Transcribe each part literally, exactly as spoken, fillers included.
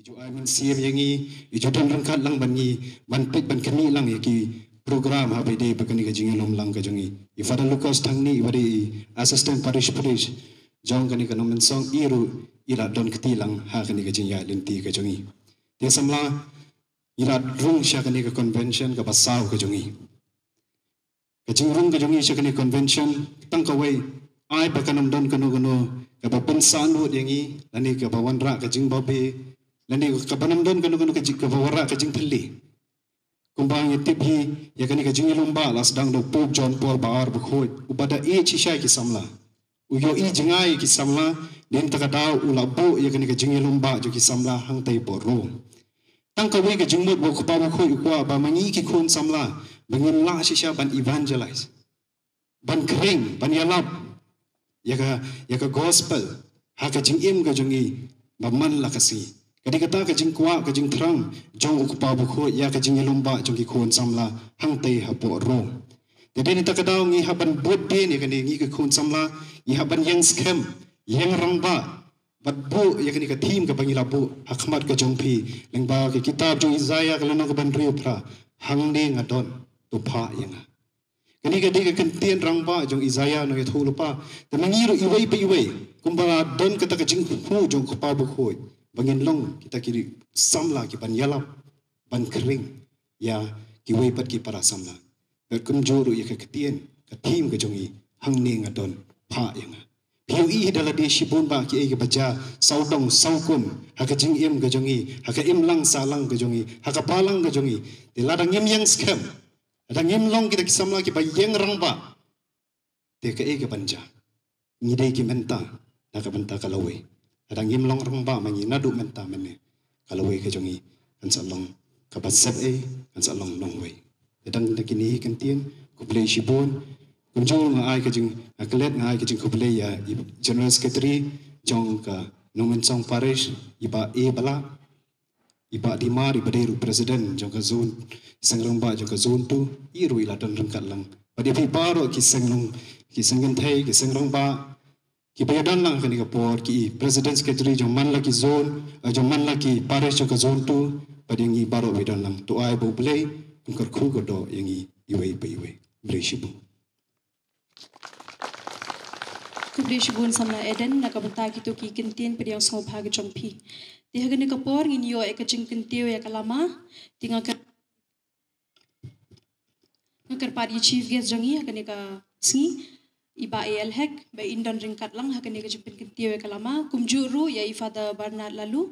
I ju ai mynsiem ïa ngi, i ju don ryngkat lang bad ngi, ban peit ban khmih lang ïa ki program ha ba ïadei bad kane ka jingïalum lang ka jong ngi. I Father Lucas Thangni, i ba dei i Assistant Parish Priest jong kane ka Nongmensong, i ruh i la don kti lang ha kane ka jingïaid lynti ka jong ngi. Te samla, i la rung sha kane ka convention kaba saw ka jong ngi. Ka jingrung ka jong ngi sha kane convention, tang kawei, ai ba kan ym don kano kano kaba pynsahnlut ïa ngi, lane kaba wanrah ka jingbabe, lane kaba ym don kano kano ka jing, kaba wanrah ka jingthylli. Kumba ngi tip hi, ïa kane ka jingïalum bah la sdang da u Pope John Paul ba ar bakhuid, uba da ïeit shisha ïa ki samla. U ïohi jngai ïa ki samla, dei na kata ka daw u la buh ïa kane ka jingïalum bah jong ki samla hangtei hapoh Rome. Tang kawei ka jingmut ba u Kpa bakhuid u kwah ba ma ngi ki khun samla, ba ngin lah shisha ban evangelize, ban khring, ban ïalap ïa ka, ïa ka gospel ha ka jingim ka jong ngi ba man la ka sngi. Ka dei kata ka jingkwah, ka jingthrang jong u Kpa bakhuid ïa ka jingïalum bah jong ki khun samla hangtei hapoh Rome. Te dei na kata ka daw ngi hap ban bud dien ïa kane, ngi ki khun samla, ngi hap ban ïeng skhem, ïeng rangbah, bad buh ïa kane ka theme kaba ngi la buh ha khmat ka jong phi, lyngba ka kitab jong Isaiah ka lynnong kaba hynriew phra, hangne nga don, to phah ïa nga. Kane ka dei ka kyntien rangbah jong Isaiah nongïathuhlypa. Te ma ngi ruh iwei pa iwei, kumba la don kata ka jingthmu jong u Kpa bakhuid, ba ngin long kita ki samla kiban ïalap, ban khring ïa kiwei pat ki para samla. Bad kumjuh ruh ïa ka ktien, ka theme ka jong ngi, hangne nga don, phah ïa nga. Phi ïohi hi da lade shibun bah kiei kiba jia, sawdong sawkun ha ka jingim ka jong ngi, ha ka imlang sahlang ka jong ngi, ha ka balang ka jong ngi. Te lada ngim ïeng skhem, lada ngim long kita ki samla kiba ïeng rangbah, te kaei kaban jia? Ngi dei ki mynta na ka bynta ka lawei. Lada ngim long rangbah ma ngi naduh mynta mynne, ka lawei ka jong ngi kan sa long kaba sep ei, kan sa long nongwei. Te dang da kine hi kyntien, khublei shibun. Kumjuh nga ai ka jing, nga klet, nga ai ka jingkhublei ïa i General Secretary jong ka Nongmensong Parish, i Bah A Bala, i Bah Dimar, i ba dei ruh president jong ka zone, seng rangbah jong ka zone two, i ruh i la don ryngkat lang. Bad ïa phi baroh ki seng long, ki seng kynthei, ki seng rangbah, kiba ïadon lang ha kane ka por, ki president secretary jong man la ki zone, eh, jong man la ki parish jong ka zone two, bad ïa ngi baroh ba ïadon lang. To ai ba U Blei un kyrkhu kyrdoh ïa ngi iwei pa iwei. Blei shibun. Khublei shibun samla Eden, na ka bynta kito ki kyntien pdiang sngewbha ka jong phi. Te ha kane ka por ngin ïoh ïa ka jingkyntiew ïa ka lama, te nga kyr-, nga kyrpad ïa i chief guest jong ngi ha kane ka sngi, i Bah A L Hek, ba in don ryngkat lang ha kane ka jingpynkyntiew ïa ka lama, kumjuh ruh ïa i Father Bernard Laloo.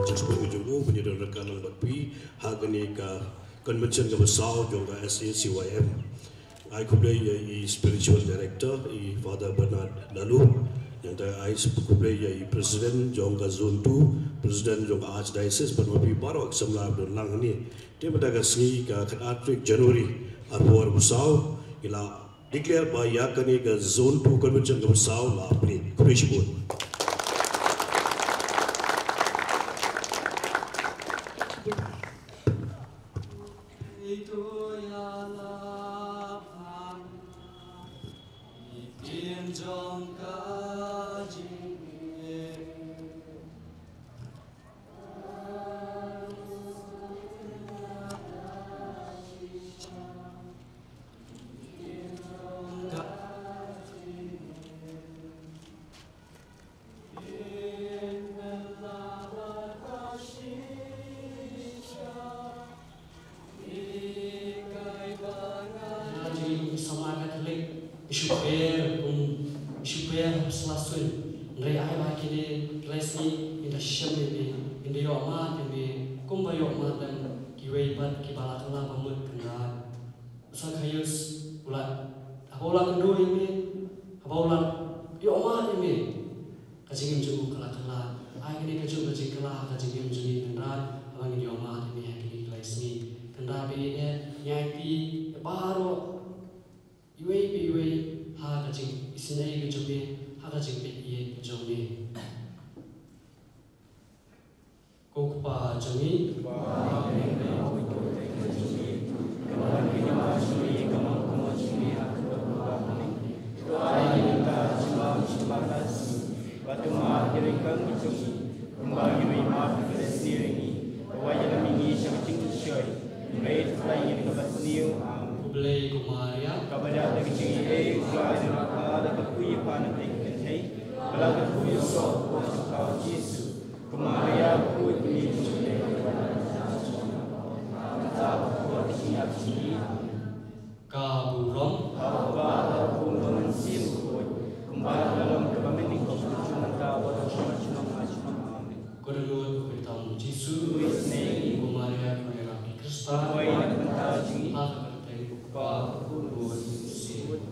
Jingshukor ka jong u ban ïadon ryngkat lang bad phi ha kane ka convention kaba saw jong ka S A C Y M. Ai khublei ïa i spiritual director, i Father Bernard Laloo. Nangta ai khublei ïa i president jong ka zone two, president jong ka archdiocese, bad ma phi baroh ki samla ba don lang hangne. Te mynta ka sngi ka khatar tarik January arphew arphew saw, ngi la declare ba ïa kane ka zone two convention kaba saw la pynlong. Khublei shibun. Jingim samla Katholik, i shu pher, kum, i shu pher ha sla suiñ. Hynrei ai ba kine ki lai sngi, ngin da shem ïa me, ngin da ïoh mad ïa me, kumba ïoh mad lem kiwei pat kiba la kylla ba mut kynrad. U Zacchaeus u la Haba u la kynduh ïa me, haba u la ïohmad ïa me, ka jingim jong u ka la kylla. Ai kane ka jong ka jingkylla ha ka jingim jong ngi Kynrad, haba ngin ïohmad ïa me ha kine ki lai sngi. Kynrad, ba ngi ïa ngi aiti ïa baroh iwei pa iwei ha ka jingisynei ka jong me, ha ka jingpeit ïa ka jong me. Ko Kpa jong ngi. Khublei ko Maria. Ka burom. Ko Dohnud, ko Kynrad Jisu. Ko Maria, ko Nongïarap ki Khristan. Ha ka kyrteng U Kpa, U Khun, U Mynsiem.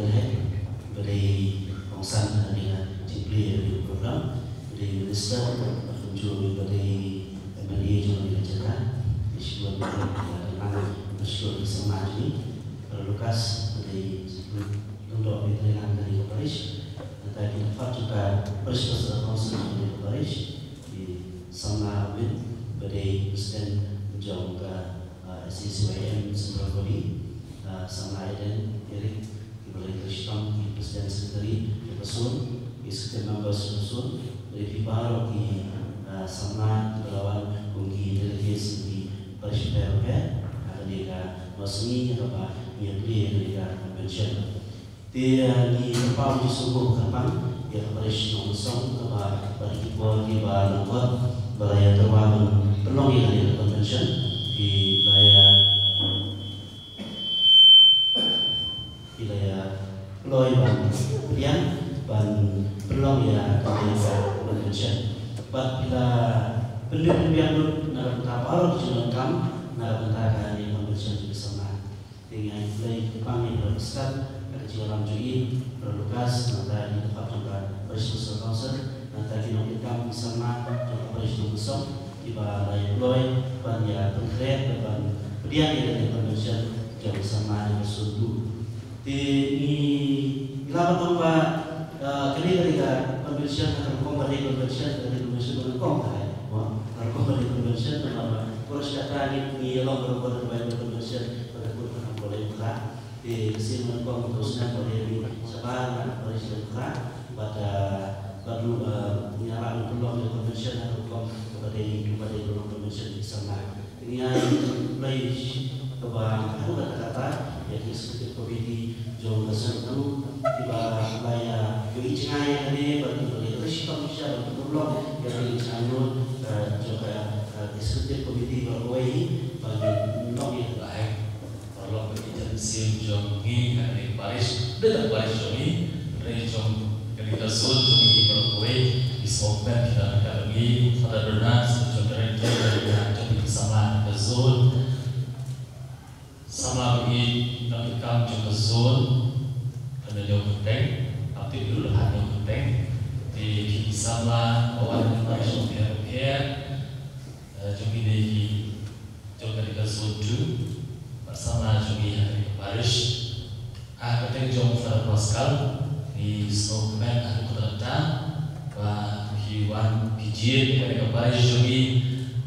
Amen. Ba dei kongsan ha kane ka jingplie ïa kane ka program, ba dei minister, ba kumjuh ba dei M L A jong kane ka jaka, ba shu wan ban ïa ka nang ba shu wan samla jong ngi, Brother Lucas, ba dei lyngdoh ba dei nang kane ka parish, nangta ki dkhot jong ka parish pastor council jong kane ka parish, ki samla Win, ba dei president jong ka ah, S A C Y M Central Body, ah, samla Eden, Eric, kiba la ïatrei shitom, ki president secretary, kiba sun, ki executive members kiba sun, bad phi baroh ki, ah, samla kiba la wan kum ki delegates ki parish bapher bapher, ha kane ka nongsynei ïa kaba ngi ïa plie ïa kane ka convention. Te, eh, ngi kyrpad ïa u Jisu ba un kyrpang ïa ka parish Nongmynsong kaba ha ki por kiba la kot ba la ïa tyrwa ban pynlong ïa kane ka convention. Ki la ïa, ki la ïa kloi ban pdiang ban pynlong ïa kane ka convention. Bad ki la pynlong pynbiang lut na Ka bynta baroh ki jingdonkam na ka bynta kane ka convention jong ki samla. Te ngi ai khublei kyrpang ïa phi Brother Pascal, ïa ka jingïalam jong i, Brother Lucas, nangta ïa i dkhot jong ka Parish Social Council, nangta ki nongtrei kam ki samla jong ka Parish Nongmynsong, kiba la ïa kloi ban ïa pynkhreh bad ban pdiang ïa kane ka convention jong ki samla jong ka zone two. Te ngi, ngi lah ban ong ba, eh, kane ka dei ka convention, ka rukom ba dei convention, ka dei convention ba nyngkong ka dei. Mo, ka rukom ba dei convention, namar ba, por shi kata ngi, ngi ïa long ba rukom ba dei convention, ba ka kut ka kam ba dei ka. Te ka sien ba nyngkong ka snem ba dei ngi shabar na ba dei shi ka. Bad, eh, bad ruh, eh, ngi ïa lah ban pynlong ka convention, ka rukom ba dei, ba dei rukom convention ki samla. Ngi ai khublei kaba haduh katta katta ïa ki executive committee jong ka Zone two kiba la ïa ïohi jngai ïa kane bad kiba la ïa riej kam sha ban pynlong ïa kane ka jingangnud, eh, jong ka, eh, executive committee ba kawei ba ngin long ïa kane. Paralok bad ki jan sien jong ngi ha kane ka parish, dei tang parish jong ngi, hynrei jong kane ka zone jong ngi baroh kawei, ki sngewkmen ki la ryngkat bad ngi, Father Bernard, Spiritual Director, ka jong ki samla ka zone. Samla bad ngi, nongtrei kam jong ka zone, ka nongkyrteng, ap tip dulu ha nongkyrteng. Te ki samla ba wan na parish jong phi, phi, eh, jong ngi dei ki jong kane ka zone two, bad samla jong ngi ha kane ka parish. Ha ka kyrteng jong Father Pascal, ngi sngewkmen haduh katta katta ba phi wan phi jied ïa kane ka parish jong ngi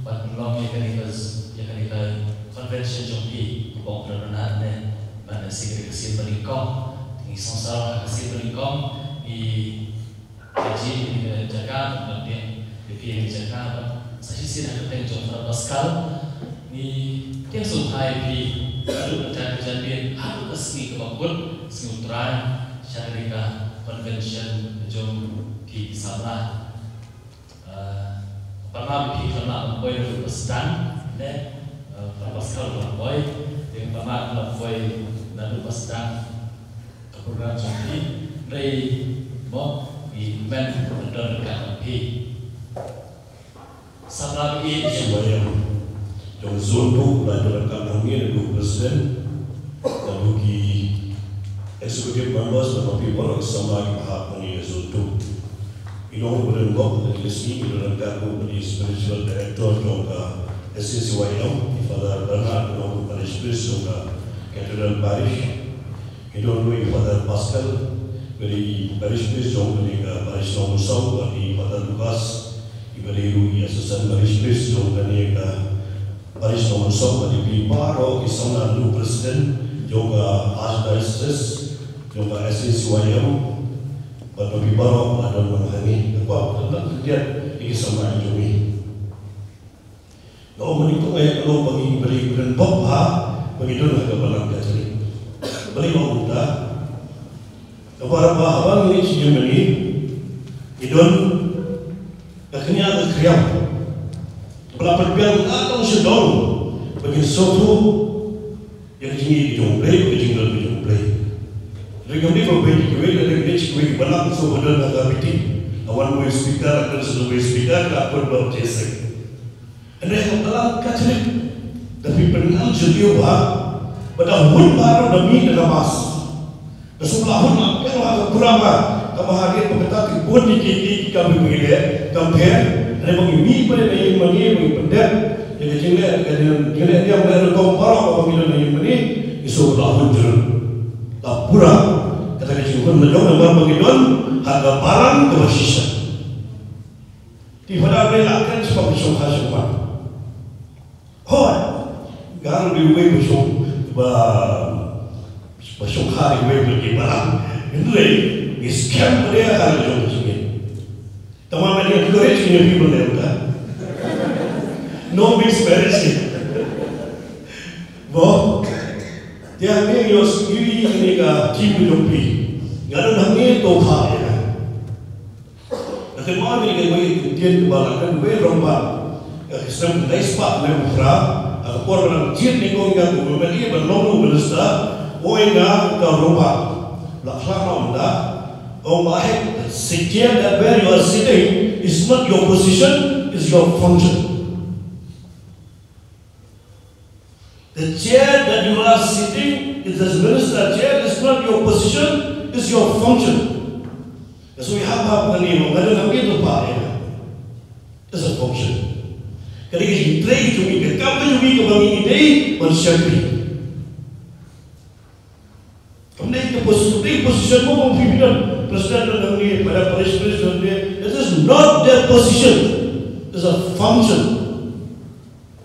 ban pynlong ïa kane ka, ïa kane ka convention jong phi, kaba ong Father Bernard ne, ban da sien kane ka sien ba nyngkong. Ngi sngewsarong ha ka sien ba nyngkong, ngi Ka jingim ka jaka, ka jingim ka jaka, sa shisien ha ka kyrteng jong Father Pascal, ngi kyrkhu sngewbha ïa phi, haduh ka jaka ka jingim, haduh ka sngi kaba kut, sngi U Trai, sha kane ka convention jong ki samla. Ah, Padma phi khlem lah ban poi naduh ba sdang, ne, ah, Father Pascal lah poi, te Padma lah poi naduh ba sdang. Ka program jong phi, hynrei mo, ngi kmen ban don ryngkat bad phi. Samla ba ïeit, C Y M jong zone two, la don ryngkat bad ngi, naduh president, naduh ki executive members, bad ma phi baroh ki samla kiba hap ha ngi ka zone two. Ngi long ruh ba don bok ha kane ka sngi, ngi don ryngkat ruh bad i spiritual director jong ka S A C Y M, i Father Bernard, ngi long ruh parish priest jong ka Cathedral Parish. Ngi don ruh i Father Pascal, ba dei i parish priest jong kane ka parish Nongmynsong, bad i Father Lucas, i ba dei ruh i assistant parish priest jong kane ka parish Nongmynsong, bad ïa phi baroh ki samla, naduh president jong ka archdiocese, jong ka S A C Y M, bad ma phi baroh ba don lang hangne. Nga kwah ban kyndiat ïa ki samla jong ngi. Nga ong mynnyngkong ïa ka long ba ngi, ba ngi don bok bha ba ngi don ha ka balang Katholik. Balei nga ong kumta? Namar ba haba ngi leit sha ïingmane, ngi don ka kñia ka kriam kaba la pynbiang na tang sha dong ba ngin sngewthuh ïa ka jingïeit ka jong U Blei, ka jingdon ka jong U Blei. Hynrei kam dei ba phi, kiwei, lada phi leit sha kiwei ki balang, shuh ba don ha ka meeting, a one way speaker, a one way speaker, ka pynbor jingïaseng. Hynrei ha ka balang Katholik, da phi pynngam jingïohi ba, ba da hun baroh da mih da ka Mass. Da shu la hun la pynlong ha ka program ba, kaba ha ri ba kata ki bun ki, ki, ki, ki kam ba ngi leh, kam pher, hynrei ba ngi mih ba da ïing mane ba ngi pyndep ïa ka jingleh, ka jingleh niam leh rukom baroh kaba ngi don ha ïing mane, ngi shu la hun jur. La pura kata ka jinghun la jong namar ba ngi don ha ka balang kaba shisha. Te Father Blei la kren shaphang shongkha shongman. Hooid, nga ruh dei uwei ba shong, ba, ba shongkha, dei uwei ba ki balang. Hynrei ngi skhem ba dei ha ka la jong ka jingim. Tangba mynta ngi encourage ïa phi ba dei ka. No mixed marriage. Mo. Te hangne ngi ïoh sngewthuh ïa kane ka theme ka jong phi. Nga don hangne to pha ïa nga. Nga kynmaw ïa kawei ka ktien kaba la kren uwei u rangbah ha ka snem khyndai spah khyndai phew phra, ha ka por ba dang jied nyngkong ïa u M L A ban long u minister, u ong ïa nga, u rangbah, la khlad noh mynta, u ong, "Bah Hek, sit here, that where you are sitting is not your position, is your function." The chair that you are sitting is the minister chair, is not your position, is your function. That's why you have to have money, no? That is a bit of power, yeah. That's a function. Ka dei ka jingtrei ka jong ngi, ka kam ka jong ngi kaba ngi dei ban shakri. Kam dei ka pos-, ka dei ka position mo, kong phi don president, don ngi pada parish priest, don ngi. It is not their position. It's a function.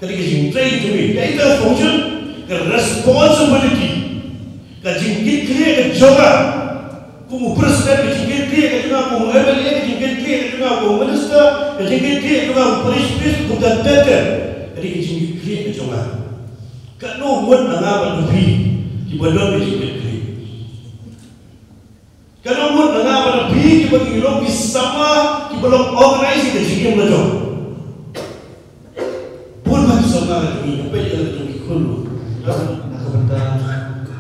Ka dei ka jingtrei ka jong ngi. Ka dei ka function, ka responsibility, ka jingkitkhlieh ka jong nga kum u president, ka jingkitkhlieh ka jong nga kum u M L A, ka jingkitkhlieh ka jong nga kum u minister, ka jingkitkhlieh ka jong nga kum u parish priest, kum u ter ter. Ka dei ka jingkitkhlieh ka jong nga. Katno ngut na nga bad na phi kiba don ka jingkitkhlieh? Katno ngut na nga bad na phi kiba ngi long ki samla kiba long organize ïa ka jingim la jong? Bun ba ki samla la jong ngi, peit ïa la jong ki khun. Na ka bynta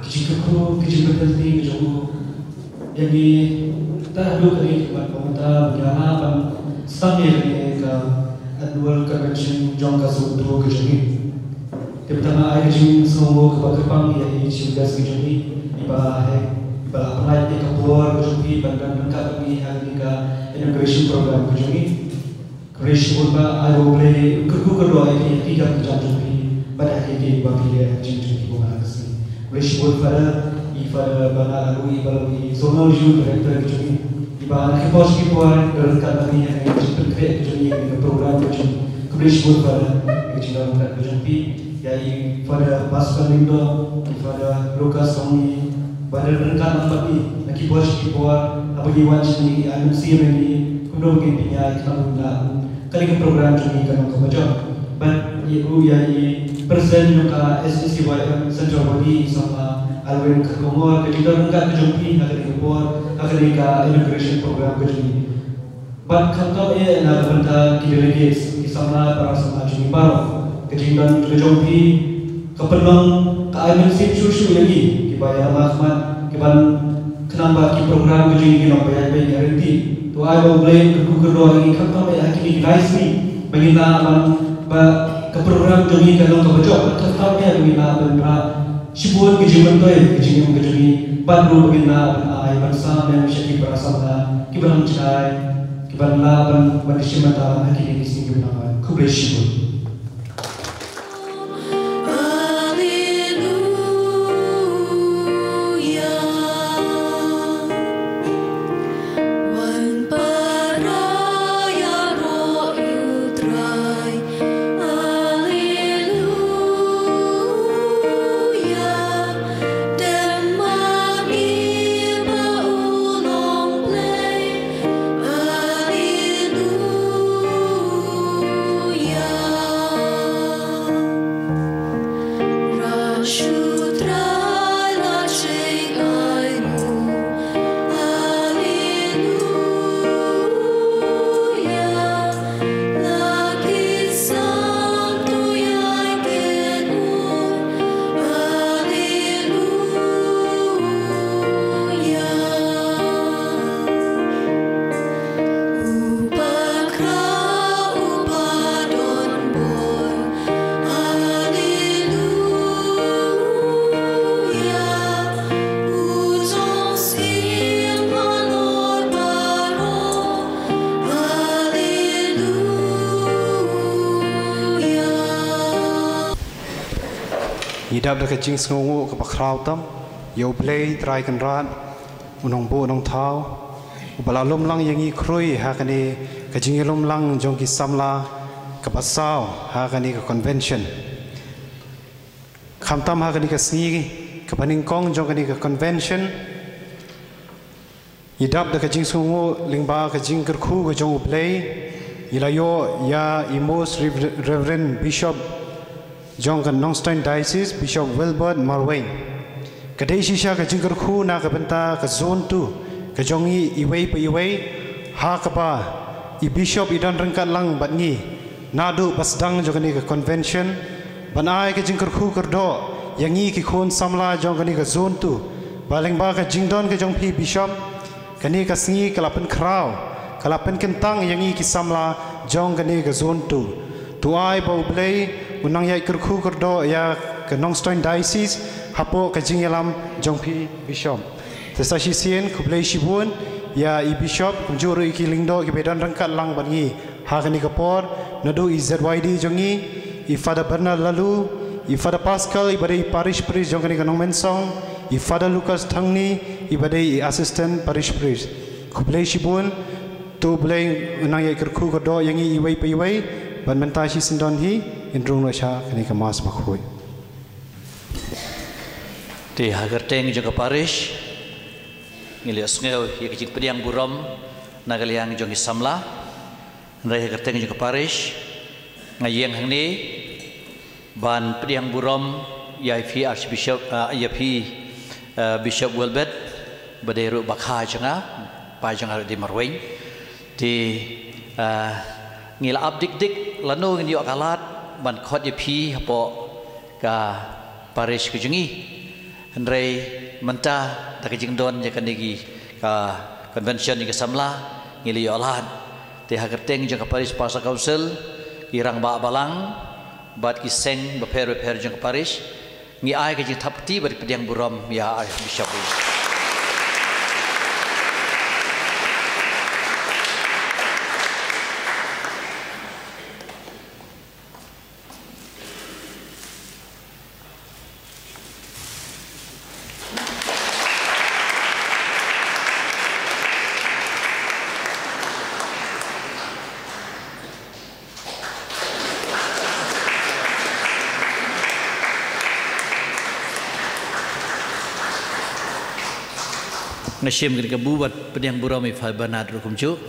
ki jingkyrkhu, ki jingpynthikna ka jong u, ïa ngi, ta haduh kane ka mat ka mynta ba ngi la lah ban sdang ïa kane ka annual convention jong ka Zone Two ka jong ngi. Te mynta nga ai ka jingsngewnguh kaba kyrpang ïa i Chief Guest ka jong ngi, iba heh, iba la pynlait ïa ka por ka jong phi ban don ryngkat bad ngi ha kane ka inauguration program ka jong ngi. Khublei shibun bah, ai ba U Blei un kyrkhu kyrdoh ïa phi ha ki kam ki jam jong phi bad ha kitei ba phi leh ha ka jingim jong phi ba man la ka sngi. Khublei shibun Father, i Father Bernard Arui, iba long i Zonal Youth Director ka jong ngi, iba na ki por sha ki por don ryngkat bad ngi ha ka jingpynkhreh ka jong ngi ha ka program ka jong ngi. Khublei shibun Father, ka jingdon ryngkat ka jong phi. Ïa i Father Pascal Lyngdoh, i Father Lucas Sangni, ba don ryngkat lang bad ngi na ki por sha ki por, haba ngi wan shane, i ai mynsiem ïa ngi kumno ba ngin pynïaid, kumno ba ngin lah ban, kane ka program jong ngi kan long kaba jop. Bad ïa u, ïa i President jong ka S A C Y M Central Body, i Samla Alvin Kharkongor, ka jingdon ryngkat ka jong phi ha kane ka por, ha kane ka inauguration program ka jong ngi. Bad khamtam eh na ka bynta ki delegates, ki samla para samla jong ngi baroh, ka jingdon ka jong phi ka pynlong, ka ai mynsiem shuh shuh ïa ngi kiba ïa la khmat, kiban khnang ba ki program ka jong ngi kin long ba ïaid beit ïaid ryntih. To ai ba U Blei un kyrkhu kyrdoh ïa ngi khamtam eh ha kine ki lai sngi ba ngin lah ban, ba ka program jong ngi kan long kaba jop, bad khamtam eh ba ngin lah ban rah shibun ka jingmyntoi ka jingim ka jong ngi, bad ruh ba ngin lah ban ai ban sam lem sha ki para samla kiba dang jngai, kiban lah ban, ban ïashim bynta ha kine ki sngi kiban nang wan. Khublei shibun. Ngi dap da ka jingsngewnguh kaba khraw tam ïa U Blei Trai Kynrad, U Nongbuh Nongthaw, uba la lum lang ïa ngi khrui ha kane ka jinglumlang jong ki samla kaba saw ha kane ka convention. Khamtam ha kane ka sngi kaba nyngkong jong kane ka convention, ngi dap da ka jingsngewnguh lyngba ka jingkyrkhu ka jong U Blei, ngi la ïoh ïa i Most Rev-, Reverend Bishop jong ka Nongstoiñ Diocese, Bishop Wilbert Marwein. Ka dei shisha ka jingkyrkhu na ka bynta ka Zone Two ka jong ngi iwei pa iwei, ha kaba i Bishop i don ryngkat lang bad ngi naduh ba sdang jong kane ka convention, ban ai ka jingkyrkhu kyrdoh ïa ngi ki khun samla jong kane ka Zone Two, ba lyngba ka jingdon ka jong phi Bishop, kane ka sngi ka la pynkhraw, ka la pynkyntang ïa ngi ki samla jong kane ka Zone Two. To ai ba U Blei un nang ïaid kyrkhu kyrdoh ïa ka Nongstoiñ Diocese hapoh ka jingïalam jong phi Bishop. Te sa shisien khublei shibun ïa i Bishop kumjuh ruh ïa ki lyngdoh kiba don ryngkat lang bad ngi ha kane ka por, naduh i Z Y D jong ngi, i Father Bernard Laloo, i Father Pascal iba dei i Parish Priest jong kane ka Nongmensong, i Father Lucas Thangni iba dei i Assistant Parish Priest. Khublei shibun. To U Blei un nang ïai kyrkhu kyrdoh ïa ngi iwei pa iwei. Ban mynta shisyndon hi ngin rung noh sha kane ka Mass bakhuid. Te ha kyrteng jong ka parish ngi la ïohsngew ïa ka jingpdiang burom na ka liang jong ki samla. Hynrei ha kyrteng jong ka parish nga ïeng hangne ban pdiang burom ïa phi Archbishop, ah, ïa phi, ah, Bishop Welbert, ba dei ruh bakha jong nga, pa jong nga ruh dei marweiñ. Te, ah, ngi la ap dik dik lano ngin ïoh ka lad ban khot ïa phi hapoh ka parish ka jong ngi. Hynrei mynta da ka jingdon ïa kane ka convention ïa ki samla ngi la ïoh lad. Te ha kyrteng jong ka Parish Pastor Council, ki rangbah balang bad ki seng bapher bapher jong ka parish, ngi ai ka jingthap kti bad pdiang burom ïa Archbishop. Nga shim kane ka bu bad pdiang burom ïa i Father Bernard ruh kumjuh.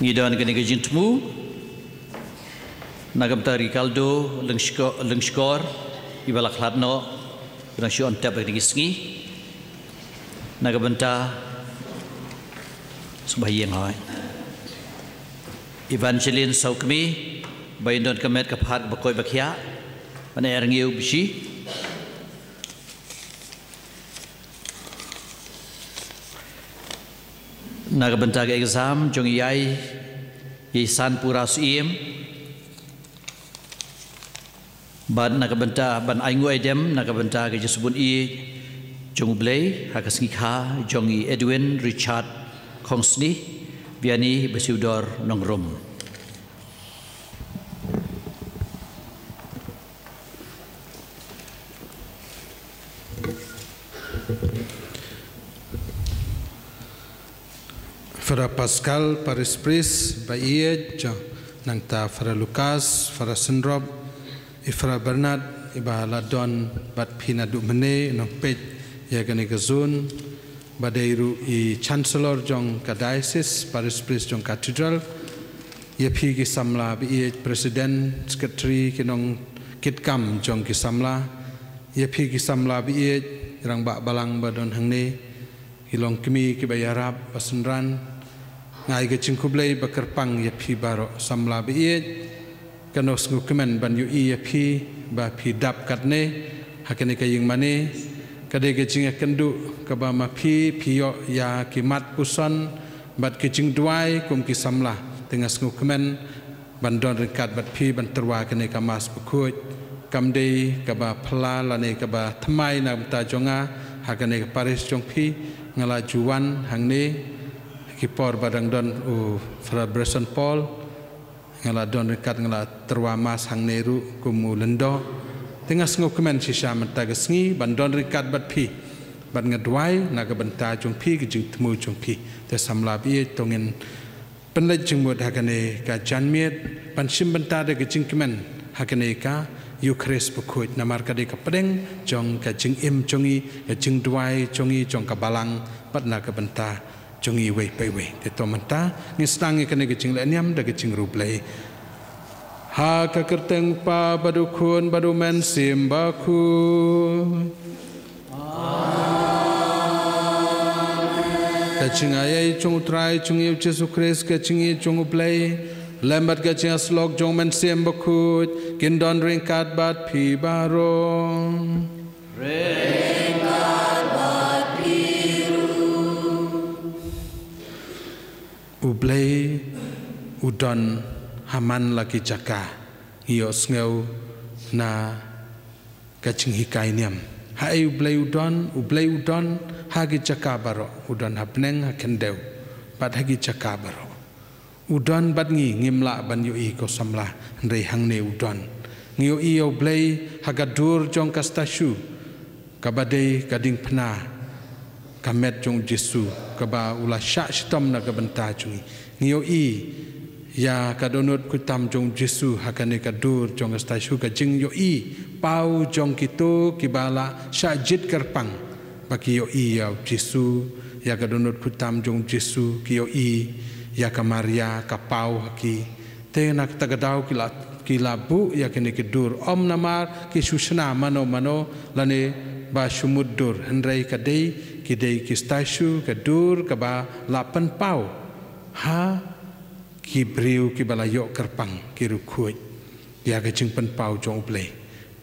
Ngi don kane ka jingthmu na ka bynta Ricardo Lyngshko-, Lyngshkor, iba la khlad noh, ba dang shu on tep ha kine ki sngi. Na ka bynta, sngewbha ïeng hoi. Evangeline Sawkmie, ba ïa don ka met ka phad kaba koit ba khiah, ban ai rngiew bishi. Na ka bynta ka exam jong i Yai, i Sanpura Syiem. Bad na ka bynta ban ainguh aidem na ka bynta ka jingsbun ïeit jong U Blei ha ka sngi kha jong i Edwin Richard Khongsni, Biani Basiewdor Nongrum. Father Pascal, Parish Priest ba ïeit, nangta Father Lucas, Father Synrop, i Father Bernard, iba la don bad phi naduh mynne, nongpeit ïa kane ka zone, ba dei ruh i Chancellor jong ka Diocese, Parish Priest jong Cathedral, ïa phi ki samla ba ïeit, President, Secretary, ki nongkitkam jong ki samla, ïa phi ki samla ba ïeit, rangbah balang ba don hangne, ki longkmie kiba ïarap ba synran. Nga ai ka jingkhublei ba kyrpang ïa phi baroh samla ba ïeit. Kano sngewkmen ban ïohi ïa phi ba phi dap katne ha kane ka ïingmane. Ka dei ka jingïakynduh kaba ma phi phi ïoh ïa ki mat puson bad ki jingduwai kum ki samla. Te nga sngewkmen ban don ryngkat bad phi ban tyrwa kane ka Mass bakhuid. Kam dei kaba phylla lane kaba thymmai na ka bynta jong nga ha kane ka parish jong phi. Nga la ju wan hangne ki por ba dang don u Father Bryson Paul. Nga la don ryngkat, nga la tyrwa Mass hangne ruh kum u lyngdoh. Te nga sngewkmen shisha mynta ka sngi ban don ryngkat bad phi, bad nga duwai na ka bynta jong phi, ka jingthmu jong phi. Te samla ba ïeit, to ngin pynleit jingmut ha kane ka janmiet ban shim bynta da ka jingkmen ha kane ka Eucharist bakhuid, namar ka dei ka pdeng jong ka jingim jong ngi, ka jingduwai jong ngi, jong ka balang, bad na ka bynta jong ngi iwei pa iwei. Te to mynta ngin sdang ïa kane ka jingleh niam da ka jingriewblei. Ha ka kyrteng U Kpa bad U Khun bad U Mynsiem Bakhuid. Ka jingaiei jong U Trai jong ngi U Jisu Khrist, ka jingïeit jong U Blei, Lem bad ka jingïasyllok jong u Mynsiem Bakhuid, kin don ryngkat bad phi baroh. U Blei u don ha man la ki jaka, ngi ïohsngew na ka jinghikai niam. Haei U Blei u don? U Blei u don ha ki jaka baroh, u don ha bneng, ha khyndew, bad ha ki jaka baroh. U don bad ngi, ngim lah ban ïohi ko samla, hynrei hangne u don. Ngi ïohi ïa U Blei ha ka dur jong ka statue, kaba dei ka diengphna, ka met jong u Jisu, kaba u la shah shitom na ka bynta jong ngi. Ngi ïohi ïa ka dohnud khuid tam jong u Jisu ha kane ka dur jong ka statue, ka jingïohi paw jong kito kiba la shah jied kyrpang, ba ki ïohi ïa u Jisu, ïa ka dohnud khuid tam jong u Jisu, ki ïohi ïa ka Maria, ka paw ha ki. Te na kata ka daw ki la, ki la buh ïa kine ki dur, ym namar ki shu shna mano mano lane ba shu mutdur, hynrei ka dei, ki dei ki statue, ka dur kaba la pynpaw ha ki briew kiba la ïoh kyrpang, ki riewkhuid, ïa ka jingpynpaw jong U Blei.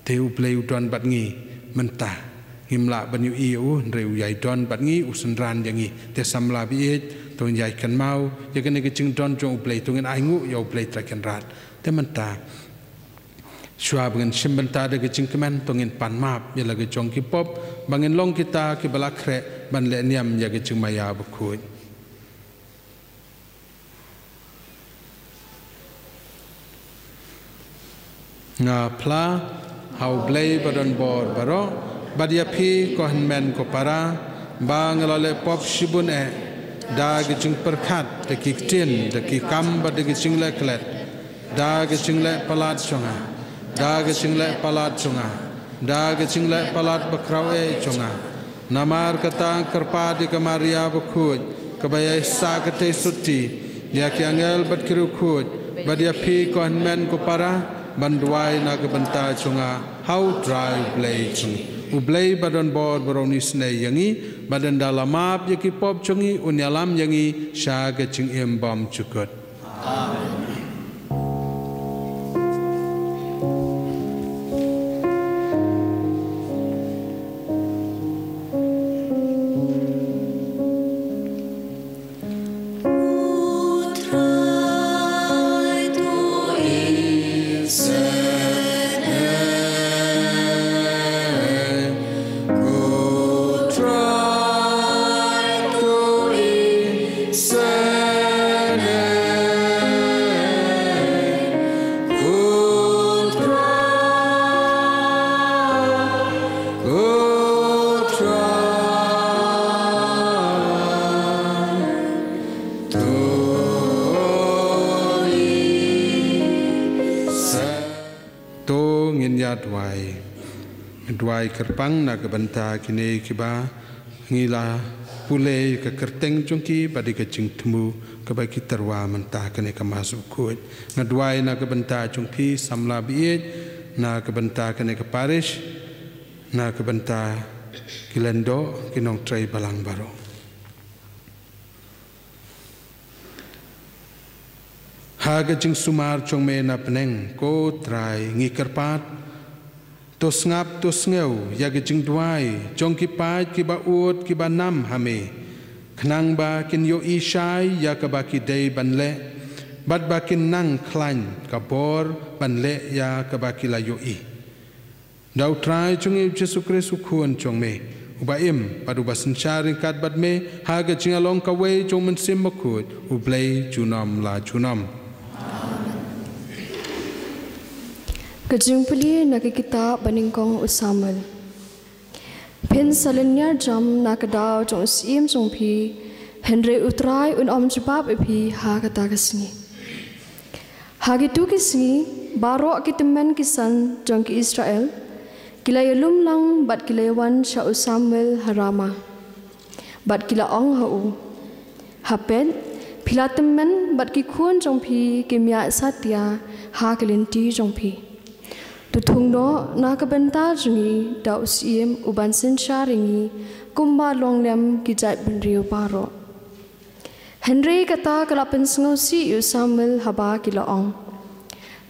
Te U Blei u don bad ngi mynta. Ngim lah ban ïohi ïa u, hynrei u ïai don bad ngi, u synran ïa ngi. Te samla baieit, to ngin ïai kynmaw ïa kane ka jingdon jong U Blei, to ngin ainguh ïa U Blei Trai Kynrad. Te mynta, shuwa ba ngin shim bynta da ka jingkmen, to ngin pan map ïa la ka jong ki pop, ba ngin long kita kiba la khreh ban leh niam ïa ka jingmaïa bakhuid. Nga phla ha U Blei ba don bor baroh, bad ïa phi ko hynmen ko para, ba nga la leh pop shibun eh, da ki jingpyrkhat, da ki ktien, da ki kam, bad da ki jingleh klet, da ki jingleh palat jong nga, da ki jingleh palat jong nga, da ki jingleh palat bakhraw eh jong nga. Namar kata nga kyrpad ïa ka Maria bakhuid, kaba ïai sah katei sotti, ïa ki angel bad ki riewkhuid, bad ïa phi ko hynmen ko para, ban duwai na ka bynta jong nga ha U Trai U Blei jong ngi. U Blei ba don bor baroh un isynei ïa ngi, bad ynda la map ïa ki pop jong ngi, un ïalam ïa ngi sha ka jingim bymjukut. To ngin ïa duwai. Duwai kyrpang na ka bynta kine kiba ngi la pule ka kyrteng jong ki bad ïa ka jingthmu kaba ki tyrwa mynta kane ka Mass bakhuid. Nga duwai na ka bynta jong phi samla baieit, na ka bynta kane ka parish, na ka bynta ki lyngdoh, ki nongtrei balang baroh. Ha ka jingsumar jong me na bneng, ko Trai, ngi kyrpad, to sngap, to sngew ïa ka jingduwai jong ki paid kiba ud, kiba nam ha me, khnang ba kin ïohi shai ïa kaba ki dei ban leh, bad ba kin nang khlaiñ ka bor ban leh ïa kaba ki la ïohi. Da U Trai jong ngi U Jisu Khrist U Khun jong me, uba im bad uba synshar ryngkat bad me ha ka jingïalong kawei jong U Mynsiem Bakhuid, U Blei junom la junom. Ka jingpule na ka kitab banyngkong u Samuel. Phin sa lynñiar jam na ka daw jong u syiem jong phi, hynrei U Trai un ym jubab ïa phi ha kata ka sngi. Ha kito ki sngi baroh ki tymmen ki san jong ki Israel ki la ïalum lang bad ki la ïawan sha u Samuel ha Rama, bad ki la ong ha u, ha peit, phi la tymmen bad ki khun jong phi kim ïaid satia ha ka lynti jong phi. To thung noh na ka bynta jong ngi da u syiem uban synshar ïa ngi kumba long lem ki jaitbynriew baroh. Hynrei kata ka la pynsngewsih ïa u Samuel haba ki la ong,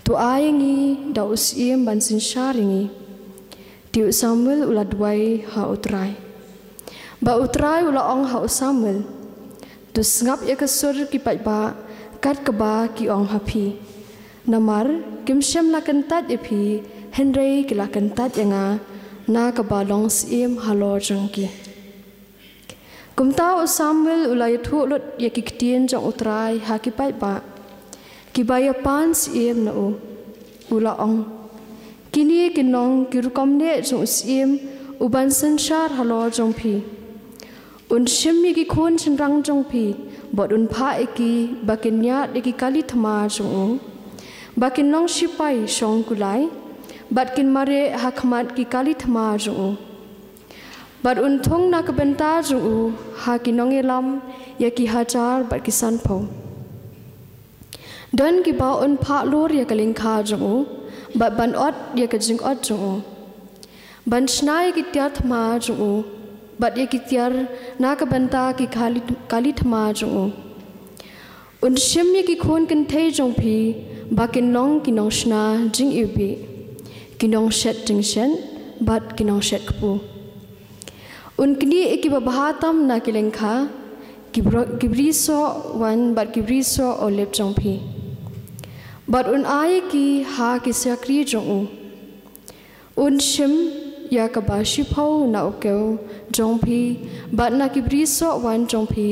"To ai ïa ngi da u syiem ban synshar ïa ngi." Te u Samuel u la duwai ha U Trai. Bad U Trai u la ong ha u Samuel, "To sngap ïa ka sur ki paidbah kat kaba ki ong ha phi. Namar kim shym la kyntait ïa phi, hynrei ki la kyntait ïa nga, na kaba long syiem halor jong ki." Kumta u Samuel u la ïathuh lut ïa ki ktien jong U Trai ha ki paidbah kiba ïa pan syiem na u. U la ong, "Kine ki long ki rukom neh jong u syiem uban synshar halor jong phi. Un shim ïa ki khun shynrang jong phi, bad un phah ïa ki ba kin ïaid ïa ki kali thma jong u, ba kin long shipai shong kulai, bad kin mareh ha khmat ki kali thma jong u. Bad un thung na ka bynta jong u ha ki nongïalam ïa ki hajar bad ki sanphew. Don kiba un phah lur ïa ka lyngkha jong u, bad ban ot ïa ka jingot jong u. Ban shna ïa ki tiar thma jong u, bad ïa ki tiar na ka bynta ki kali, kali thma jong u. Un shim ïa ki khun kynthei jong phi ba kin long ki nongshna jingiwbih, ki nongshet jingshet, bad ki nongshet kpu. Un knieh ïa kiba bha tam na ki lyngkha, ki bro-, ki brisoh wain bad ki brisoh olib jong phi. Bad un ai ïa ki ha ki shakri jong u. Un shim ïa kaba shiphew na u kew jong phi, bad na ki brisoh wain jong phi,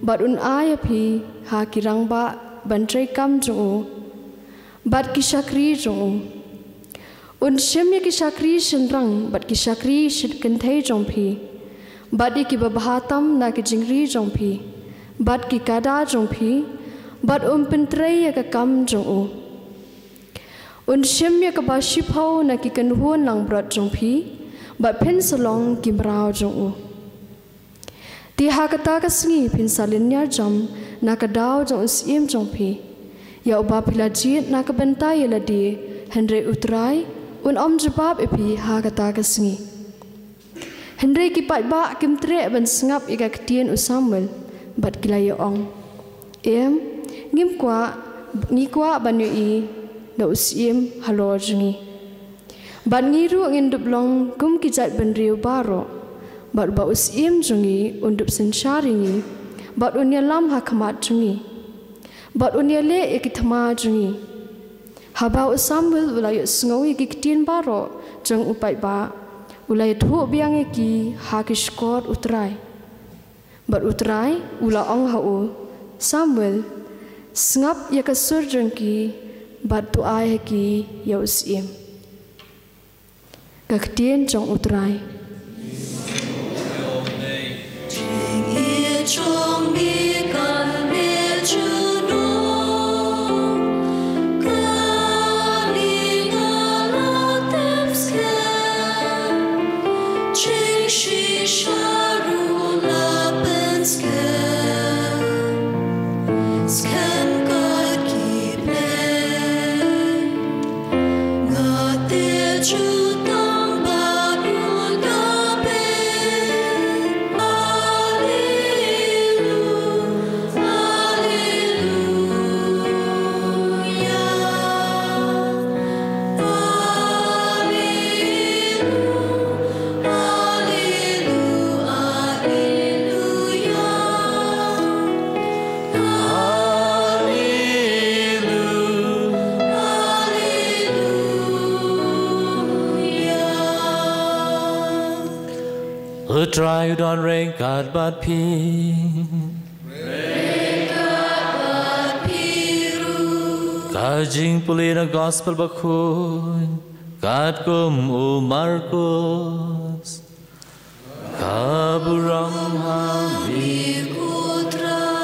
bad un ai ïa phi ha ki rangbah ban trei kam jong u, bad ki shakri jong u. Un shim ïa ki shakri shynrang bad ki shakri shin-, kynthei jong phi, bad ïa kiba bha tam na ki jingri jong phi, bad ki kada jong phi, bad un pyntrei ïa ka kam jong u. Un shim ïa kaba shiphew na ki kynhun langbrot jong phi, bad phin sa long ki mraw jong u. Te ha kata ka sngi phin sa lynñiar jam na ka daw jong u syiem jong phi, ïa uba phi la jied na ka bynta ïa lade, hynrei U Trai un ym jubab ïa phi ha kata ka sngi. Hynrei ki paidbah kim treh ban sngap ïa ka ktien u Samuel, bad ki la ïa ong, "Em, ngim kwah, ngi kwah ban ïohi na u syiem halor jong ngi. Bad ngi ruh ngin dup long kum ki jaitbynriew baroh, bad ba u syiem jong ngi un dup synshar ïa ngi, bad un ïalam ha khmat jong ngi, bad un ïaleh ïa ki thma jong ngi." Haba u Samuel u la ïohsngew ïa ki ktien baroh jong u paidbah, u la ïathuh biang ïa ki ha ki shkor U Trai. Bad U Trai u la ong ha u, "Samuel, sngap ïa ka sur jong ki, bad to ai ha ki ïa u syiem." Ka ktien jong U Trai. U Trai u don ryngkat bad phi. Ka jingpule na Gospel Bakhuid katkum u Markos. Ka burom ha phi, ko Trai.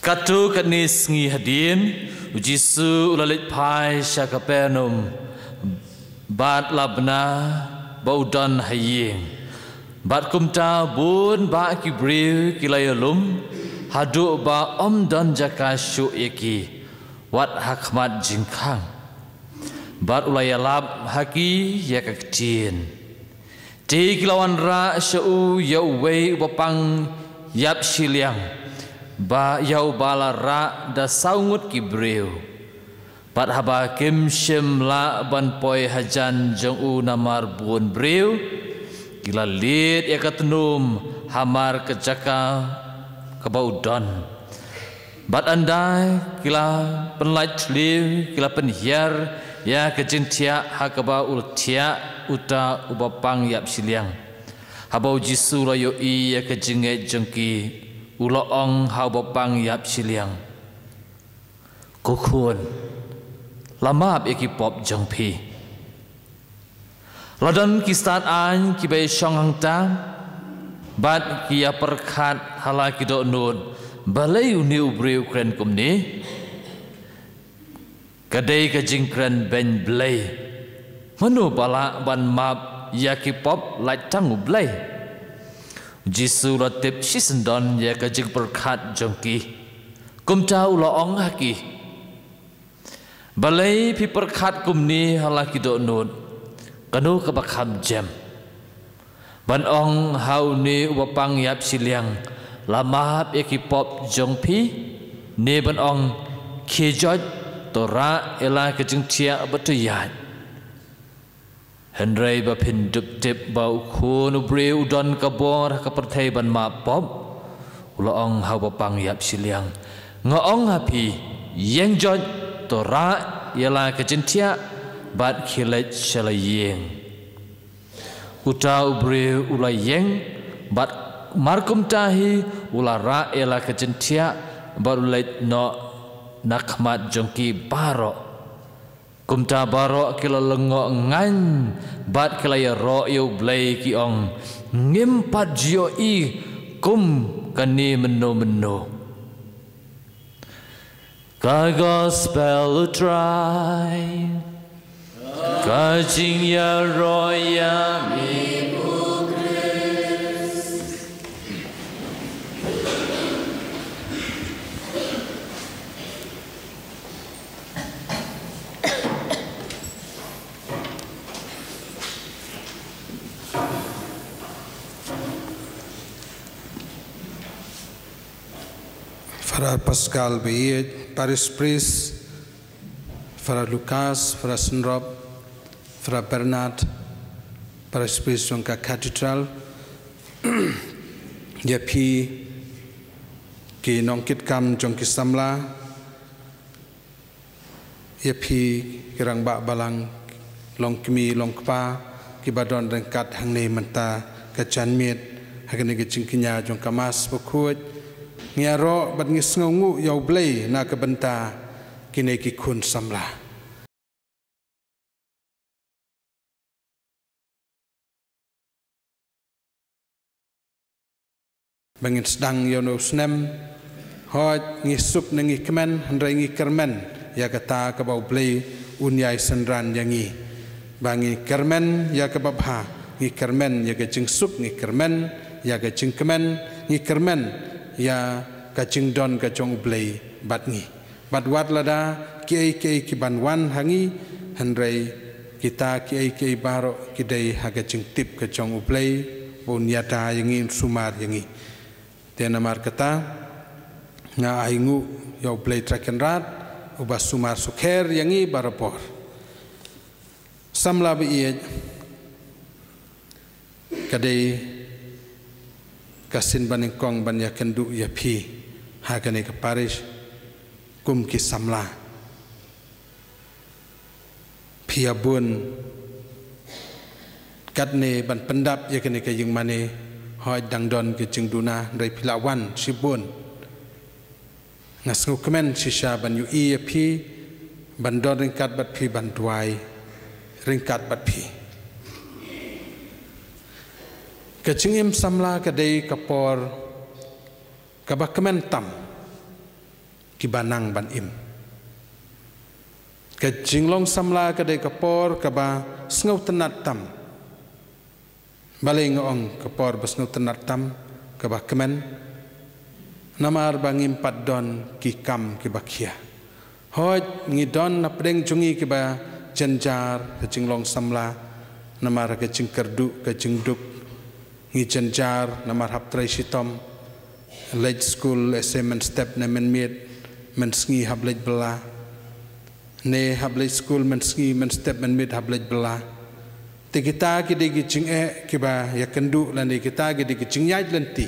Katto katne sngi hadien, u Jisu u la leit phai sha Kapernaum, bad la bna ba u don ha ïing. Bad kumta bun bah ki briew ki la ïalum, haduh ba ym don jaka shuh ïa ki. wat ha khmat jingkhang, bad u la ïalap ha ki ïa ka ktien. Te ki la wanrah sha u ïa uwei u bapang ïap shiliang, ba ïa uba la rah da saw ngut ki briew. Bad haba kim shym lah ban poi hajan jong u namar bun briew, ki la lied ïa ka tnum hamar ka jaka kaba u don. Bad ynda ki la pynlait thliew, ki la pynhiar ïa ka jingthiah ha kaba u la thiah uta u bapang ïap shiliang. Haba u Jisu u la ïohi ïa ka jingngeit jong ki, u la ong ha u bapang ïap shiliang, "Ko khun, la map ïa ki pop jong phi." La don ki stad-aiñ kiba ïashong hangta, bad ki ïapyrkhat ha la ki dohnud, "Balei une u briew u kren kumne? Ka dei ka jingkren beiñ Blei. Mano ba lah ban map ïa ki pop lait tang U Blei?" U Jisu u la tip shisyndon ïa ka jingpyrkhat jong ki. Kumta u la ong ha ki, "Balei phi pyrkhat kumne ha la ki dohnud? Kano kaba kham jem, ban ong ha une u bapang ïap shiliang, 'La map ïa ki pop jong phi', ne ban ong, 'Khie joit, to rah ïa la ka jingthiah bad to ïaid'? Hynrei ba phin dup tip ba u Khun u Briew u don ka bor ha ka pyrthei ban map pop," u la ong ha u bapang ïap shiliang, "Nga ong ha phi, ïeng joit, to rah ïa la ka jingthiah, bad khie leit sha la ïing." Uta u briew u la ïeng, bad markumta hi u la rah ïa la ka jingthiah, bad u leit noh na khmat jong ki baroh. Kumta baroh ki la lyngngoh ngaiñ, bad ki la ïaroh ïa U Blei ki ong, "Ngim pat ju ïohi kum kane mynno mynno." Ka Gospel U Trai. Ka jingïaroh ïa me. Father Pascal Beit, Parish Priest, Father Lucas, Father Senrop, Father Bernard, Parish Priest jong ka Cathedral, ïa phi ki nongkitkam jong ki samla, ïa phi ki rangbah balang, long kmie, long kpa, kiba don ryngkat hangne mynta ka janmiet, ha kane ka jingkñia jong ka Mass bakhuid, ngi ïaroh bad ngi sngewnguh ïa U Blei na ka bynta kine ki khun samla. Ba ngin sdang ïa une u snem, hooid ngi suk ne ngi kmen, hynrei ngi kyrmen ïa kata kaba U Blei un ïai synran ïa ngi. Ba ngi kyrmen ïa kaba bha, ngi kyrmen ïa ka jingsuk, ngi kyrmen ïa ka jingkmen, ngi kyrmen ïa ka jingdon ka jong U Blei bad ngi. Bad wat lada kiei kiei ki ban wan ha ngi, hynrei kita kiei kiei baroh ki dei ha ka jingtip ka jong U Blei, ba un ïada ïa ngi, un sumar ïa ngi. Te namar kata, nga ainguh ïa U Blei Trai Kynrad, uba sumar sukher ïa ngi barabor. Samla baieit, ka dei ka sien banyngkong ban ïakynduh ïa phi ha kane ka parish kum ki samla. Phi ïa bun katne ban pyndap ïa kane ka ïingmane, hooid dang don ki jingduna, hynrei phi la wan shibun. Nga sngewkmen shisha ban ïohi ïa phi, ban don ryngkat bad phi, ban duwai ryngkat bad phi. Ka jingim samla ka dei ka por kaba kmen tam kiba nang ban im. Ka jinglong samla ka dei ka por kaba sngewtynnat tam. Balei nga ong ka por ba sngewtynnat tam, kaba kmen? Namar ba ngim pat don ki kam kiba khia. Hooid, ngi don na pdeng jong ngi kiba jynjar ka jinglong samla, namar ka jingkyrduh ka jingduk. Ngi jynjar namar hap trei shitom, leit skul ese mynstep ne mynmiet, mynsngi hap leit bylla. Ne hap leit skul mynsngi, mynstep mynmiet hap leit bylla. Te kita ki dei ki jingeh kiba ïakynduh lane kita ki dei ki jingïaid lynti.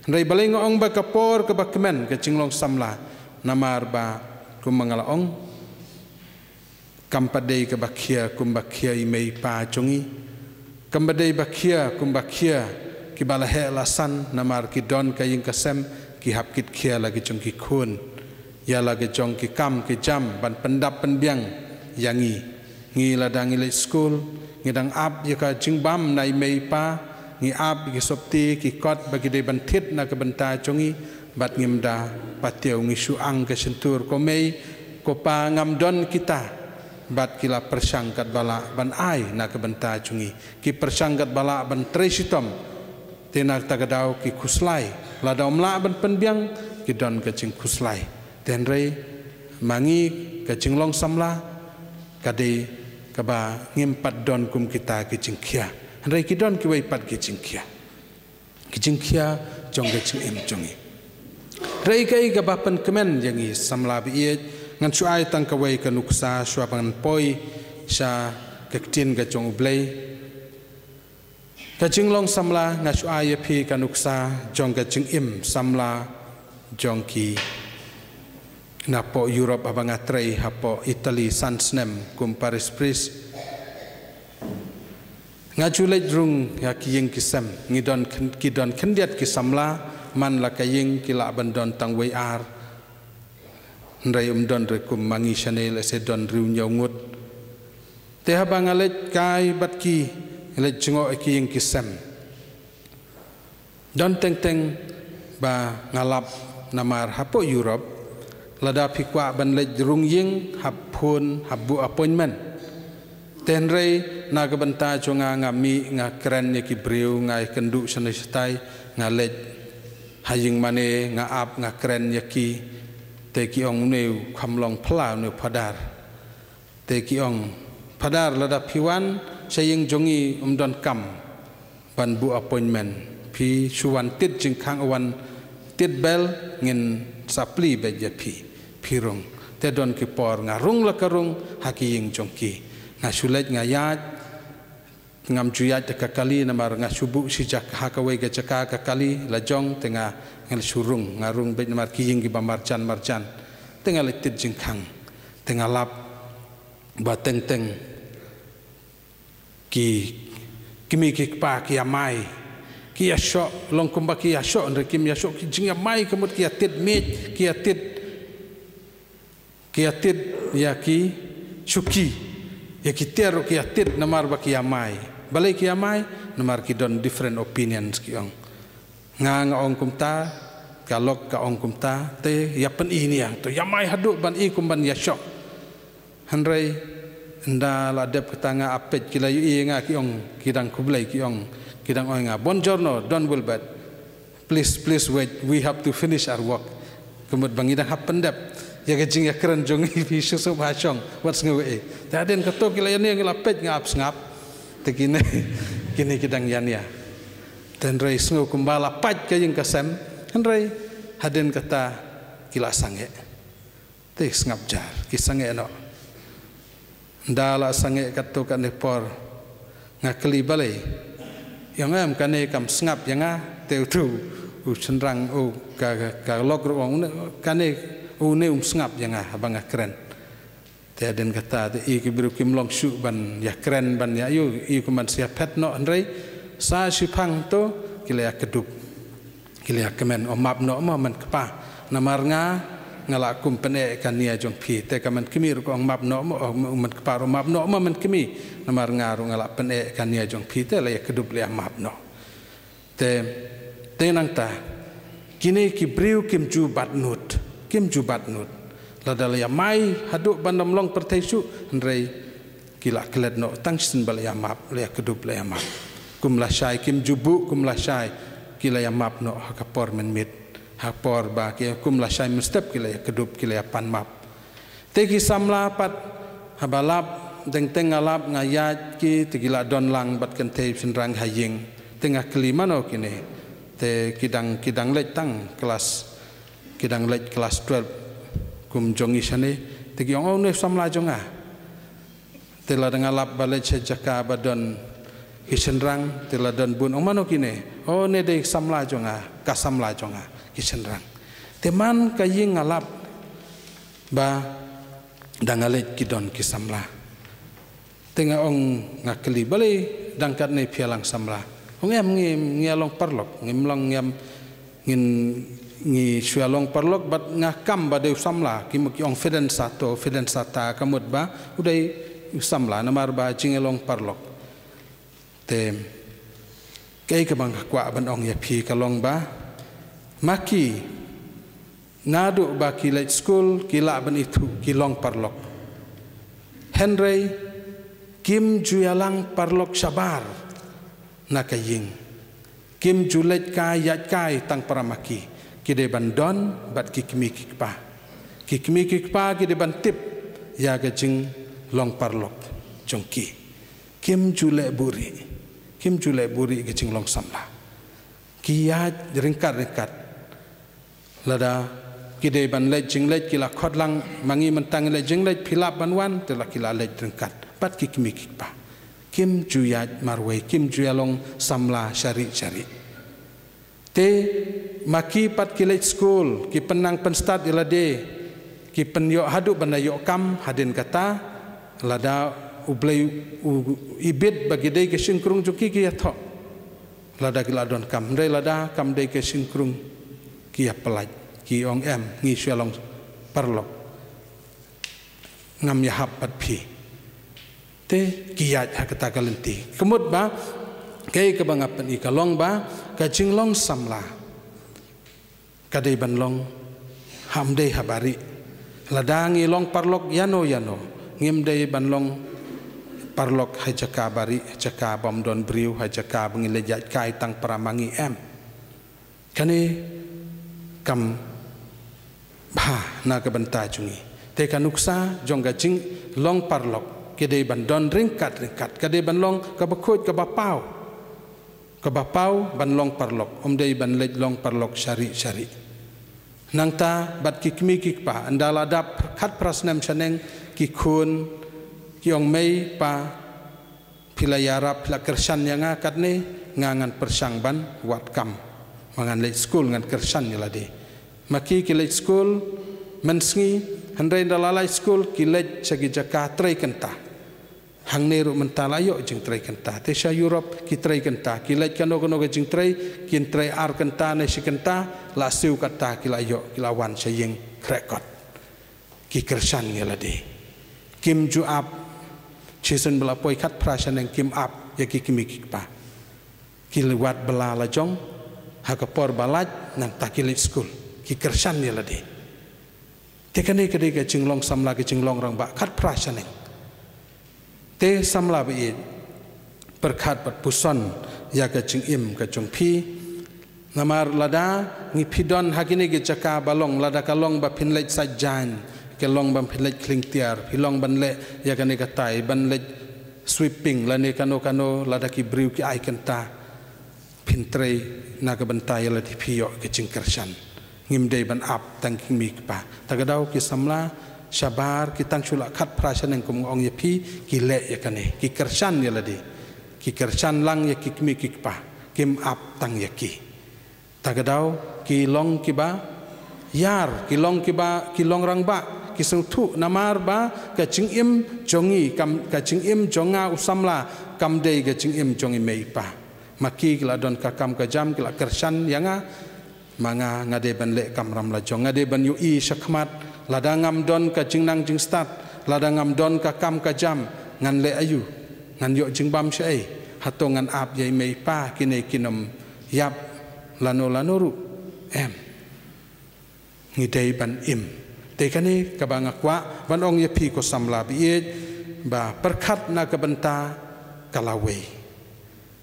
Hynrei balei nga ong ba ka por kaba kmen ka jinglong samla, namar ba kumba nga la ong, kam pat dei kaba khia kumba khia i mei i pa jong ngi. Kam pat dei ba khia kumba khia kiba la heh la san, namar ki don ka ïing ka sem, ki hap kit khia la ki jong ki khun ïa la ki jong ki kam ki jam ban pyndap pynbiang ïa ngi. Ngi lada ngi leit skul, ngi dang ap ïa ka jingbam na i mei i pa, ngi ap ïa ki sopti ki kot ba ki dei ban thied na ka bynta jong ngi, bad ngim da patiew, ngi shu ang ka shyntur, ko mei ko pa, ngam don kita. Bad ki la pyrshang katba lah ban ai na ka bynta jong ngi, ki pyrshang katba lah ban trei shitom. Te na kata ka daw ki khuslai, lada ym lah ban pynbiang, ki don ka jingkhuslai. Te hynrei ma ngi ka jinglong samla ka dei kaba ngim pat don kum kita ki jingkhia. Hynrei ki don kiwei pat ki jingkhia, ki jingkhia jong ka jingim jong ngi. Hynrei kaei kaba pynkmen ïa ngi samla ba ïeit, ngan shu ai tang kawei ka nuksa shuwa ba ngan poi sha ka ktien ka jong U Blei. Ka jinglong samla, nga shu ai ïa phi ka nuksa jong ka jingim samla jong ki napoh Europe haba nga trei hapoh Italy san snem kum parish priest. Nga ju leit rung ïa ki ïing ki sem, ngi don khyn-, ki don khyndiat ki samla, man la ka ïing ki lah ban don tang wei ar. Hynrei um don re kum ma ngi shane, lehse don hynriew hynñiew ngut. Te haba nga leit kai bad ki, leit jngoh ïa ki ïing ki sem, don teng teng ba nga lap, namar hapoh Europe lada phi kwah ban leit rung ïing hap phone, hap buh appointment. Te hynrei na ka bynta jong nga, nga mih, nga kren ïa ki briew, nga ïakynduh shane shatai, nga leit ha ïing mane, nga ap, nga kren ïa ki. Te ki ong, une u kham long phylla, une u phadar. Te ki ong, phadar, lada phi wan sha ïing jong ngi um don kam ban buh appointment. Phi shu wan tied jingkhang, wan tied bell, ngin sa plie beit ïa phi, phi rung. Te don ki por nga rung la ka rung ha ki ïing jong ki. Nga shu leit nga ïaid, ngam ju ïaid da ka kali namar nga shu buh shi jaka ha kawei ka jaka, ka kali la jong, te nga, nga la shu rung, nga rung beit namar ki ïing kiba marjan marjan. Te nga leit tied jingkhang, te nga lap ba teng teng ki kmie ki kpa ki ïamai, ki ïashoh, long kumba ki ïashoh, hynrei kim ïashoh, ki jingïamai ka mut ki ïatied miej, ki ïatied, ki ïatied ïa ki shuki, ïa ki tiar ruh ki ïatied namar ba ki ïamai. Balei ki ïamai? Namar ki don different opinions, ki ong. Nga, nga ong kumta, ka lok ka ong kumta, te ïa pyni nia, to ïamai haduh ban i kum ban ïashoh. Hynrei ynda la dep kata nga ap peit, ki la ïohi ïa nga, ki ong, ki dang khublei, ki ong, ki dang ong ïa nga, "Buongiorno, Don Wilbert. Please, please wait, we have to finish our work." Ka mut ba ngi dang hap pyndep ïa ka jingïakren jong ngi, phi shu sngewbha shong, wat sngew ei. Te hadien kato ki la ïa nia, ngi la peit, nga ap sngap. Te kine, kine ki dang ïa nia. Te hynrei sngew kumba la pait ka ïing ka sem, hynrei hadien kata ki la sangeh. Te sngap jar, ki sangeh noh. Ynda la sangeh katto katne por, nga kylli, "Balei?" Ïa nga, em, kane kam sngap ïa nga. Te utu u shynrang, u ka, ka, ka lok ruh u ong, "Une, kane, une um sngap ïa nga haba nga kren." Te hadien kata te i ki briew kim long shuh ban ïakren, ban ïa, ïoh, i kumban sa ïaphet noh, hynrei sa shiphang to ki la ïakdup. Ki la ïakmen, "Oh, map noh mo, men kpa. Namar nga, nga la kum pyneh ka nia jong phi." Te ka men kmie ruh ka ong, "Map noh mo, oh, men kpa ruh, map noh mo, men kmie. Namar nga ruh nga la pyneh ka nia jong phi." Te la ïakdup, la ïamap noh. Te, te nangta kine ki briew kim ju bat nud, kim ju bat nud. Lada la ïamai haduh ban ym long pyrthei shuh, hynrei ki la klet noh, tang shisien ba la ïamap, la ïakdup, la ïamap. Kum lashai, kim ju buh kum lashai, ki la ïamap noh ha ka por mynmiet. Ha por ba ki kum lashai mynstep ki la ïakdup, ki la ïapan map. Te ki samla pat haba lap, teng teng nga lap nga ïaid ki, te ki la don lang bad kynthei shynrang ha ïing. Te nga kylli mano kine. Te ki dang, ki dang leit tang klas, ki dang leit klas twelve kum jong ngi shane. Te ki ong, "Oh, ne samla jong nga." Te lada nga lap ba leit sha jaka ba don ki shynrang, te la don bun, ong, "Mano kine?" "Oh, ne dei samla jong nga, ka samla jong nga," ki shynrang. Te man ka ïing nga lap ba da nga leit ki don ki samla. Te nga ong, nga kylli, "Balei dang katne phi ïalang samla?" Ong, "Em, ngi, ngi ïalong paralok, ngim long, ngim, ngin, ngi shu ïalong paralok, bad nga kam ba dei u samla, ki mut ki ong fidanzato, fidanzata, ka mut ba u dei u samla, namar ba jingïalong paralok." Te kaei kaba nga kwah ban ong ïa phi ka long ba ma ki, naduh ba ki leit skul, ki lah ban ithuh ki long paralok. Hynrei kim ju ïalang paralok shabar na ka ïing. Kim ju leit kai ïaid kai tang para ma ki. Ki dei ban don bad ki kmie ki kpa. Ki kmie ki kpa ki dei ban tip ïa ka jinglong paralok jong ki. Kim ju leh buhrieh. Kim ju leh buhrieh ka jinglong samla. Ki ïaid ryngkat ryngkat. Lada ki dei ban leit jingleit, ki la khot lang, "Ma ngi mynta ngi leit jingleit, phi lah ban wan?" Te la ki la leit ryngkat bad ki kmie ki kpa. Kim ju ïaid marwei, kim ju ïalong samla sharieh sharieh. Te ma ki pat ki leit skul, ki pynnang pynstad ïa lade, ki pynïoh haduh ban da ïoh kam. Hadien kata, lada U Blei u ibit ba ki dei ka shynkrung jong ki, ki ïathoh. Lada ki la don kam, hynrei lada kam dei ka shynkrung, ki ïapyllait, ki ong, "Em, ngi shu ïalong paralok, ngam ïahap bad phi." Te ki ïaid ha kata ka lynti. Ka mut ba kaei kaba nga pyni ka long ba ka jinglong samla ka dei ban long, ham dei ha barieh. Lada ngi long paralok ïano ïano, ngim dei ban long paralok ha jaka barieh, ha jaka bym don briew, ha jaka ba ngi leit ïaid kai tang para ma ngi, em. Kane kam bha na ka bynta jong ngi. Te ka nuksa jong ka jinglong paralok ka dei ban don ryngkat ryngkat, ka dei ban long kaba khuid, kaba paw. Kaba paw ban long paralok, ym dei ban leit long paralok sharieh sharieh. Nangta bad ki kmie ki kpa, ynda la dap khatphra snem shaneng, ki khun ki ong, "Mei, pa, phi la ïarap, phi la kyrshan ïa nga katne, nga ngan pyrshang ban wad kam. Ma ngan leit skul, ngan kyrshan ïa lade." Ma ki ki leit skul mynsngi, hynrei ynda la leit skul ki leit sha ki jaka trei kynta. Hangne ruh mynta la ïoh jingtrei kynta. Te sha Europe ki trei kynta, ki leit kano kano ka jingtrei, kin trei ar kynta ne shi kynta, la siew kata ki la ïoh, ki la wan sha ïing khreh kot. Ki kyrshan ïa lade. Kim ju ap, shisien ba la poi khatphra shaneng kim ap ïa ki kmie ki kpa. Ki wad bylla la jong ha ka por ba lait, nangta ki leit skul. Ki kyrshan ïa lade. Te kane ka dei ka jinglong samla, ka jinglong rangbah khatphra shaneng. Te samla ba ïeit, pyrkhat bad puson ïa ka jingim ka jong phi. Namar lada ngi, phi don ha kine ki jaka ba long, lada ka long ba phin leit sait jaiñ, ka long ba phin leit khlieng tiar, phi long ban leh ïa kane katai, ban leit sweeping, lane kano kano, lada ki briew ki ai kynta, phin trei na ka bynta ïa lade, phi ïoh ka jingkyrshan. Ngim dei ban ap tang ki kmie ki kpa. Ta ka daw ki samla shabar, ki tang shu la khatphra shaneng kum nga ong ïa phi, ki leh ïa kane, ki kyrshan ïa lade. Ki kyrshan lang ïa ki kmie ki kpa, kim ap tang ïa ki. Ta ka daw ki long kiba ïar, ki long kiba, ki long rangbah, ki sngewthuh, namar ba ka jingim jong ngi kam, ka jingim jong nga u samla, kam dei ka jingim jong i mei i pa. Ma ki ki la don ka kam ka jam, ki la kyrshan ïa nga. Ma nga, nga dei ban leh kamram la jong, nga dei ban ïohi shakhmat. Lada ngam don ka jingnang jingstad, lada ngam don ka kam ka jam, ngan leh aïu? Ngan ïoh jingbam shaei? Hato ngan ap ïa i mei i pa, kine kin ym ïap lano lano ruh? Em. Ngi dei ban im. Te kane kaba nga kwah ban ong ïa phi ko samla ba ïeit, ba pyrkhat na ka bynta ka lawei.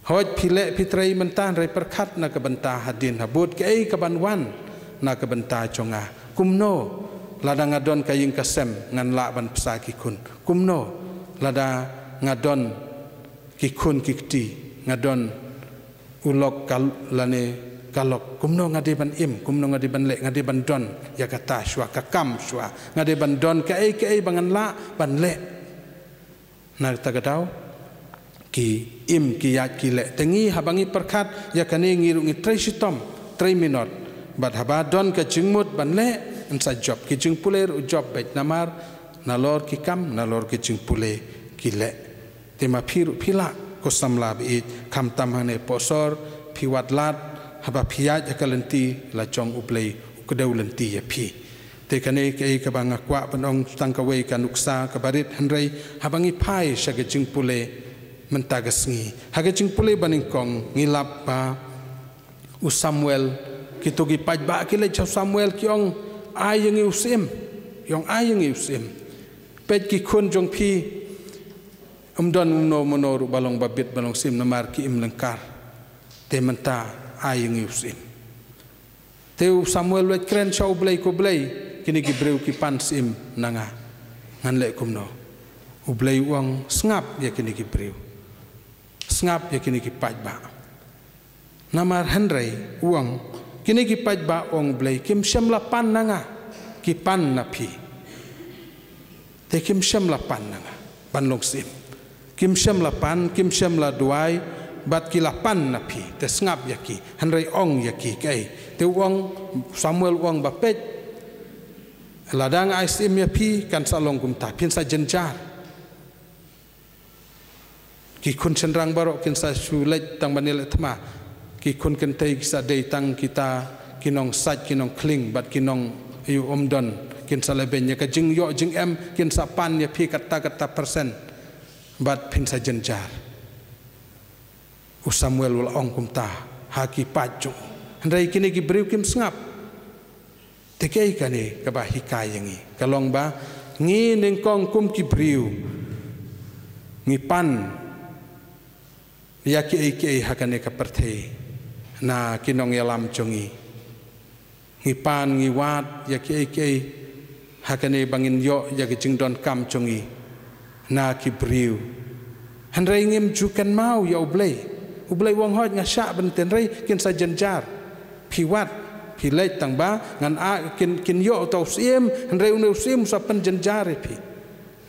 Hooid, phi leh phi trei mynta, hynrei pyrkhat na ka bynta hadien habud, kaei kaban wan na ka bynta jong nga. Kumno Lada nga don ka ïing ka sem ngan lah ban pynsa ki khun. Kumno lada nga don ki khun ki kti, nga don u lok ka, lane ka lok, kumno nga dei ban im, kumno nga dei ban leh, nga dei ban don ïa kata shuwa, ka kam shuwa, nga dei ban don kaei kaei ba ngan lah ban leh. Na kata ka daw ki im, ki ïaid, ki leh. Te ngi, haba ngi pyrkhat ïa kane, ngi ruh ngi trei shitom, trei minot. Bad haba don ka jingmut ban leh, yn sa jop. Ki jingpule ruh jop beit, namar nalor ki kam, nalor ki jingpule ki leh. Te ma phi ruh phi lah, ko samla baieit, khamtam hangne hapoh sor, phi wad lad, haba phi ïaid ha ka lynti la jong U Blei u kdew lynti ïa phi. Te kane kaei kaba nga kwah ban ong, tang kawei ka nuksa kaba rit, hynrei haba ngi phai sha ka jingpule mynta ka sngi, ha ka jingpule ba nyngkong ngi lap ba u Samuel, kito ki paidbah ki leit sha u Samuel, ki ong, "Ai ïa ngi u syiem." Ki ong, "Ai ïa ngi u syiem. Peit, ki khun jong phi, ym don uno mano ruh ba long ba bit, ba long syiem, namar ki im lyngkar. Te mynta ai ïa ngi u syiem." Te u Samuel u leit kren sha U Blei, "Ko Blei, kine ki briew ki pan syiem na nga, ngan leh kumno?" U Blei u ong, "Sngap ïa kine ki briew. Sngap ïa kine ki paidbah. Namar hynrei," u ong, "kine ki paidbah," u ong U Blei, "kim shym la pan na nga. Ki pan na phi. Te kim shym la pan na nga ban long syiem. Kim shym la pan, kim shym la duwai, bad ki la pan na phi. Te sngap ïa ki, hynrei ong ïa ki kaei." Te u ong, Samuel u ong ba, "Peit, lada nga ai syiem ïa phi, kan sa long kumta, phin sa jynjar. Ki khun shynrang baroh kin sa shu leit tang ban ïaleh thma. Ki khun kynthei ki sa dei tang kita ki nongsait, ki nongkhlieh, bad ki nong, ïa, ym don, kin sa leh beiñ ïa ka jingïoh jingem, kin sa pan ïa phi katta katta persen. Bad phin sa jynjar." U Samuel u la ong kumta ha ki paid jong u. Hynrei kine ki briew kim sngap. Te kaei kane kaba hikai ïa ngi? Ka long ba ngi nyngkong kum ki briew ngi pan ïa kiei kiei ha kane ka pyrthei na ki nongïalam jong ngi. Ngi pan, ngi wad ïa kiei kiei ha kane ba ngin ïoh ïa ki jingdonkam jong ngi na ki briew. Hynrei ngim ju kynmaw ïa U Blei. U Blei u ong, "Hooid, nga shah ban tynrai, kin sa jynjar. Phi wad, phi leit tang ba ngan a, kin, kin ïoh uta u syiem, hynrei une u syiem u sa pynjynjar ïa phi.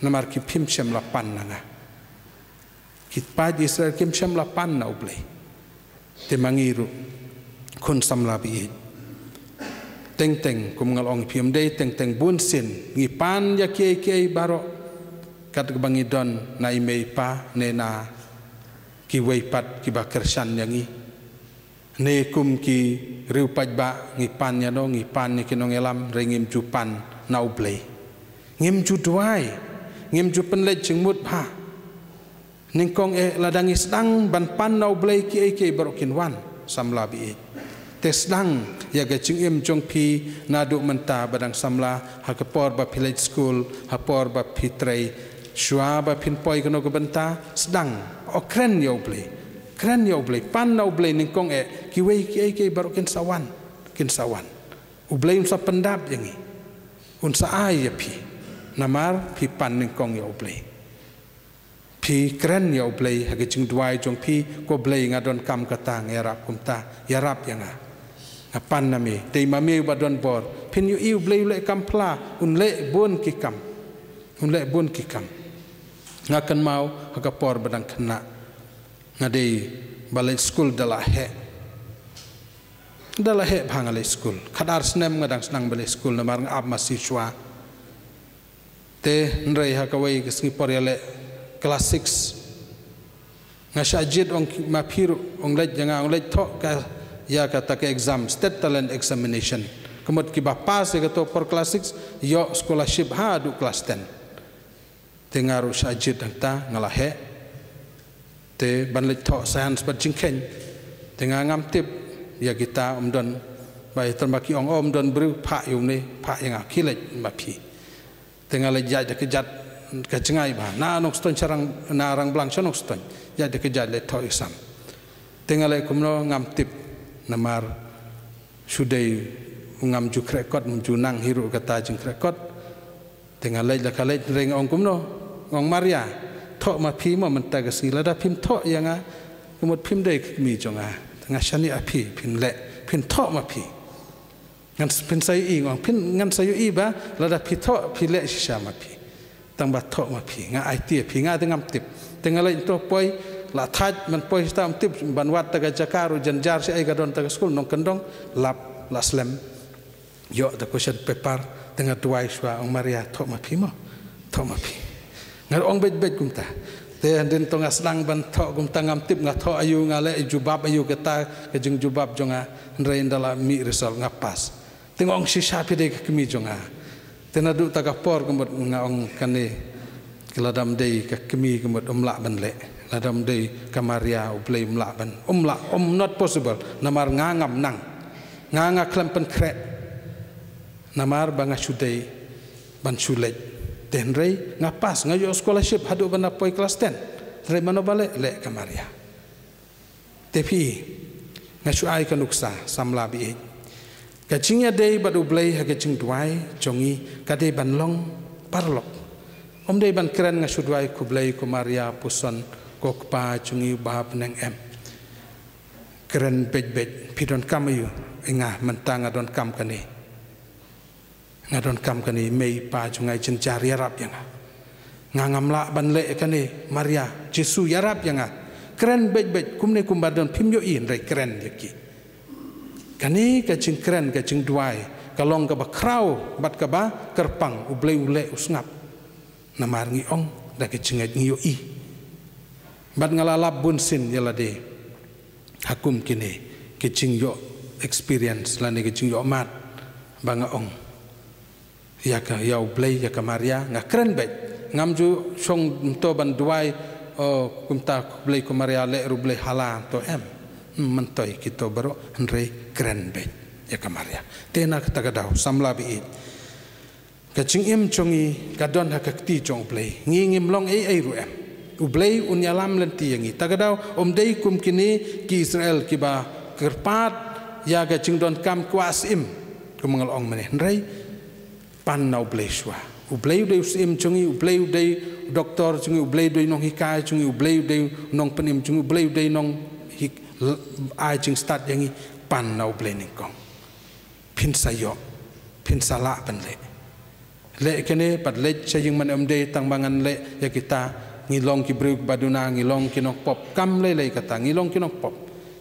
Namar ki phim shym la pan na nga." Ki paid Israel kim shym la pan na U Blei. Te ma ngi ruh, khun samla baieit, teng teng, kum nga la ong ïa phi, ym dei teng teng, bunsien ngi pan ïa kiei kiei baroh kat kaba ngi don, na i mei i pa ne na kiwei pat kiba kyrshan ïa ngi. Ne kum ki riew paidbah, ngi pan ïa no, ngi pan ïa ki nongïalam, hynrei ngim ju pan na U Blei. Ngim ju duwai, ngim ju pynleit jingmut bha. Nyngkong eh, lada ngi sdang ban pan na U Blei, kiei kiei baroh kin wan, samla baieit. Te sdang ïa ka jingim jong phi naduh mynta ba dang samla, ha ka por ba phi leit skul, ha por ba phi trei, shuwa ba phin poi kano ka bynta, sdang, oh, kren ïa U Blei. Kren ïa U Blei, pan na U Blei nyngkong eh, kiwei kiei kiei baroh kin sa wan, kin sa wan. U Blei un sa pyndap ïa ngi, un sa ai ïa phi. Namar phi pan nyngkong ïa U Blei. Phi kren ïa U Blei ha ka jingduwai jong phi, "Ko Blei, nga donkam kata, nga ïarap kumta, ïarap ïa nga. Nga pan na me." Te ma me uba don bor, phin ïohi U Blei u leh kam pla, un leh bun ki kam. Un leh bun ki kam. Nga kynmaw ha ka por ba dang khynnah, nga dei ba leit skul da la heh. Da la heh bha nga leit skul. Khatar snem nga dang sdang ba leit skul namar nga ap masi shuwa. Te hynrei ha kawei ka sngi por ïaleh klas six, nga shah jied, ong ki, ma phi ruh, ong leit ïa nga, ong leit thoh ka, ïa kata ka exam, State Talent Examination. Ka mut kiba pass ïa kato por klas six, ïoh scholarship haduh klas ten. Te nga ruh shah jied hangta, nga la heh. Te ban leit thoh science bad jingkheiñ. Te nga ngam tip ïa kita, ym don, ba ïa tang ba ki ong, "Oh, ym don briew, phah ïa une, phah ïa nga, khie leit ma phi." Te nga leit ïaid da ka jait ka jngai bha. Na Nongstoiñ sha Rang-, na Rangblang sha Nongstoiñ. Ïaid da ka jait leit thoh exam. Te nga leit kumno ngam tip. Namar shu dei Ngam ju khreh kot, ngam ju nang hi ruh kata jingkhreh kot. Te nga leit la ka leit, hynrei nga ong kumno? Nga ong, Maria, thoh ma phi mo mynta ka sngi. Lada phim thoh ïa nga, ka mut phim dei ka kmie jong nga. Te nga shaniah ha phi, phin leh, phin thoh ma phi. Ngan s-, phin sa ïohi, nga ong, phin, ngan sa ïohi ba lada phi thoh, phi leh shisha ma phi. Tang ba thoh ma phi, nga aiti ïa phi, nga te ngam tip. Te nga leit, to poi, la thait ban poi, shisha ym tip ban wad ta ka jaka ruh, jynjar shi, ai ka don ta ka skul, nongkyndong, lap, la slem. Ïoh ta question paper, te nga duwai shuwa, ong, Maria, thoh ma phi mo. Thoh ma phi. Nga ong beit beit kumta. Te hadien to nga sdang ban thoh kumta, ngam tip nga thoh aïu, nga leh jubab aïu, kata ka jingjubab jong nga, hynrei ynda la mih result nga pass. Te nga ong, shisha phi dei ka kmie jong nga. Te naduh ta ka por ka mut nga ong, kane, lada ym dei ka kmie ka mut ym lah ban leh. Lada ym dei ka Maria, U Blei um lah ban, um lah, um, not possible. Namar nga ngam nang. Nga, nga khlem pynkhreh. Namar ba nga shu dei ban shu leit. Te hynrei nga pass, nga ïoh scholarship haduh ban da poi klas ten. Hynrei mano ba leh, leh ka Maria. Te phi, nga shu ai ka nuksa, samla baieit. Ka jingïadei bad U Blei ha ka jingduwai jong ngi ka dei ban long paralok. Ym dei ban kren, nga shu duwai, khublei ko Maria, puson, ko Kpa jong ngi uba ha bneng, em. Kren beit beit, phi donkam aïu? Ïa nga mynta nga donkam kane. Nga donkam kane, mei pa jong nga, jynjar, ïarap ïa nga. Nga ngam lah ban leh kane, Maria, Jisu, ïarap ïa nga. Kren beit beit, kumne kumba don, phim ïohi, hynrei kren ïa ki. Kane ka jingkren, ka jingduwai, ka long kaba khraw bad kaba kyrpang, U Blei u leh, u sngap. Namar ngi ong da ka jingngeit, ngi ïohi. Bad nga la lap bun sien ïa lade ha kum kine ki jingïoh experience lane ki jingïoh mad, ba nga ong, ïa ka, ïa U Blei, ïa ka Maria nga kren beit. Ngam ju shong mynta ban duwai, oh, kumta, khublei ko Maria, leh ruh Blei hala, to em. Ym myntoi kito baroh, hynrei kren beit ïa ka Maria. Te na kata ka daw, samla baieit, ka jingim jong ngi ka don ha ka kti jong U Blei. Ngi ngim long ei ei ruh, em. U Blei un ïalam lynti ïa ngi. Ta ka daw, ym dei kum kine ki Israel kiba kyrpad ïa ka jingdonkam kwah syiem, kum nga la ong mynne. Hynrei pan na U Blei shuwa. U Blei u dei u syiem jong ngi, U Blei u dei u doktor jong ngi, U Blei u dei u nonghikai jong ngi, U Blei u dei u nongpynim jong ngi, U Blei u dei u nong hik-, l-, ai jingstad ïa ngi. Pan na U Blei nyngkong. Phin sa ïoh, phin sa lah ban leh. Leh kane, pat leit sha ïing mane, ym dei tang ba ngan leh ïa kita, ngi long ki briew ba duna, ngi long ki nongpop, kam lei lei kata, ngi long ki nongpop.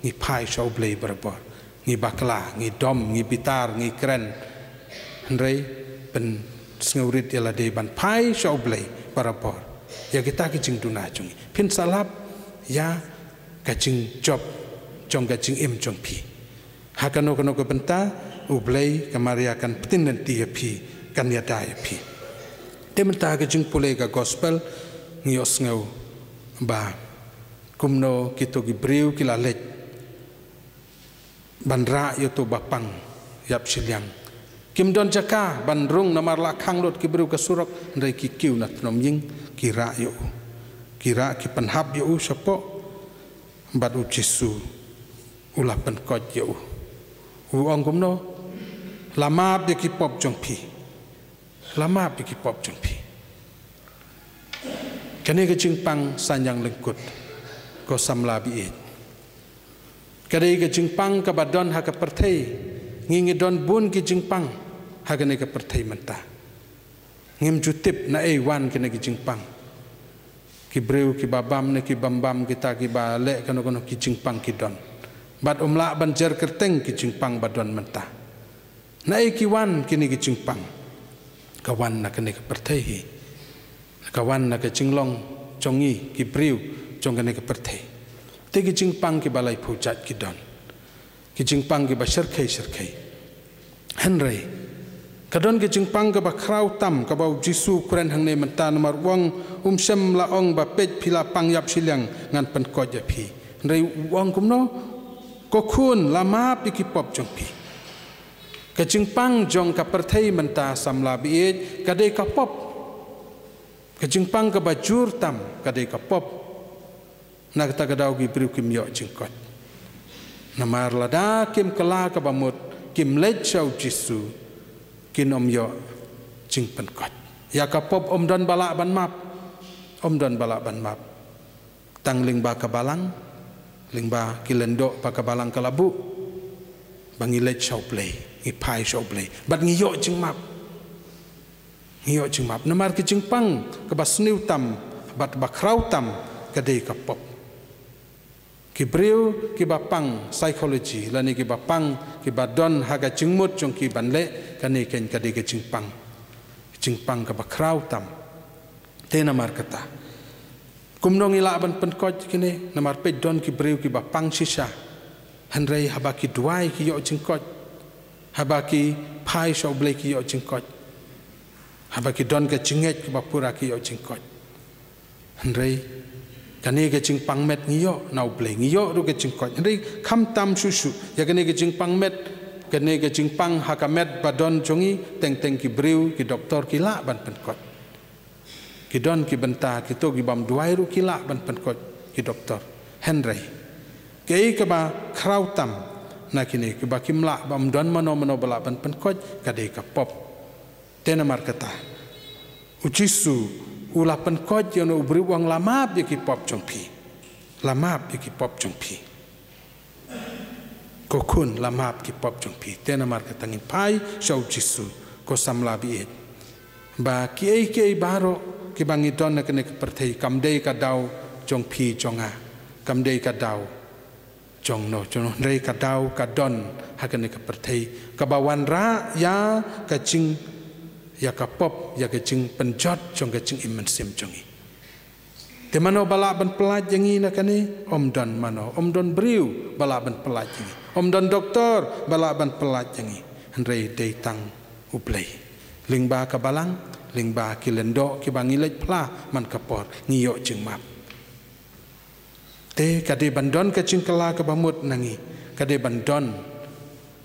Ngi phai sha U Blei barabor. Ngi bakla, ngi dom, ngi bitar, ngi kren. Hynrei pynsngewrit ïa lade ban phai sha U Blei barabor. Ïa kita ki jingduna jong ngi. Phin sa lap ïa ka jingjop jong ka jingim jong phi. Ha kano kano ka bynta, U Blei, ka Maria kan pyntip lynti ïa phi, kan ïada ïa phi. Te mynta ka jingpule ka gospel, ngi ïohsngew ba kumno kito ki briew ki la leit ban rah ïa uto ba pang ïap shiliang. Kim don jaka ban rung namar la khang lut ki briew ka surok, hynrei ki kiew na tnum ïing, ki rah ïa u. Ki rah, ki pynhap ïa u shapoh, bad U Jisu u la pynkoit ïa u. U ong kumno? La map ïa ki pop jong phi. La map ïa ki pop jong phi. Kane ka jingpang saiñiang lyngkut, ko samla baieit. Ka dei ka jingpang kaba don ha ka pyrthei. Ngi ngi don bun ki jingpang ha kane ka pyrthei mynta. Ngim ju tip naei wan kine ki jingpang. Ki briew kiba bam ne ki bym bam, kita kiba leh kano kano ki jingpang ki don. Bad ym lah ban jer kyrteng ki jingpang ba don mynta. Naei ki wan kine ki jingpang? Ka wan na kane ka pyrthei hi. Ka wan na ka jinglong jong ngi ki briew jong kane ka pyrthei. Te ki jingpang kiba laiphew jait ki don. Ki jingpang kiba shyrkhei shyrkhei. Hynrei ka don ki jingpang kaba khraw tam, kaba U Jisu u kren hangne mynta, namar u ong, um shym la ong ba, peit, phi la pang ïap shiliang, ngan pynkoit ïa phi. Hynrei u ong kumno? Ko khun, la map ïa ki pop jong phi. Ka jingpang jong ka pyrthei mynta, samla baieit, ka dei ka pop. Ka jingpang kaba jur tam ka dei ka pop. Na kata ka daw ki briew kim ïoh jingkoit. Namar lada kim kylla kaba mut, kim leit sha u Jisu, kin ym ïoh jingpynkhuid. Ïa ka pop ym don ba lah ban map. Ym don ba lah ban map. Tang lyngba ka balang, lyngba ki lyngdoh ba ka balang ka la buh, ba ngi leit sha u Blei, ngi phai sha u Blei, bad ngi ïoh jingmap. Ngi ïoh jingmap namar ki jingpang kaba sniew tam bad kaba khraw tam ka dei ka pop. Ki briew kiba pang psychology lane kiba pang, kiba don ha ka jingmut jong ki ban leh kane, kane ka dei ka jingpang, jingpang kaba khraw tam. Te namar kata, kumno ngi lah ban pynkhuid kine? Namar peit, don ki briew kiba pang shisha, hynrei haba ki duwai ki ïoh jingkhuid. Haba ki phai sha u Blei ki ïoh jingkhuid. Haba ki don ka jingngeit kaba pura ki ïoh jingkhuid. Hynrei kane ka jingpang met ngi ïoh na u Blei, ngi ïoh ruh ka jingkhuid. Hynrei khamtam shuh shuh ïa kane ka jingpang met, kane ka jingpang ha ka met ba don jong ngi, teng teng ki briew, ki doktor ki lah ban pynkhuid. Ki don ki bynta kito ki bym duwai ruh ki lah ban pynkhuid, ki doktor. Hynrei kaei kaba khraw tam na kine, kiba kim lah, bym don mano mano ba lah ban pynkhuid, ka dei ka pop. Te namar kata, u Jisu u la pynkhuid ïa uno u briew, u ong, la map ïa ki pop jong phi. La map ïa ki pop jong phi. Ko khun, la map ki pop jong phi. Te namar kata ngin phai sha u Jisu, ko samla baieit, ba kiei kiei baroh kiba ngi don ha kane ka pyrthei kam dei ka daw jong phi jong nga. Kam dei ka daw jong no jong no, hynrei ka daw ka don ha kane ka pyrthei kaba wanrah ïa ka jing, ïa ka pop, ïa ka jingpynjot jong ka jingim mynsiem jong ngi. Te mano ba lah ban pyllait ïa ngi na kane? Ym don mano, ym don briew ba lah ban pyllait ïa ngi. Ym don doktor ba lah ban pyllait ïa ngi. Hynrei dei tang u Blei. Lyngba ka balang, lyngba ki lyngdoh kiba ngi leit phla man ka por, ngi ïoh jingmap. Te ka dei ban don ka jingkylla kaba mut na ngi, ka dei ban don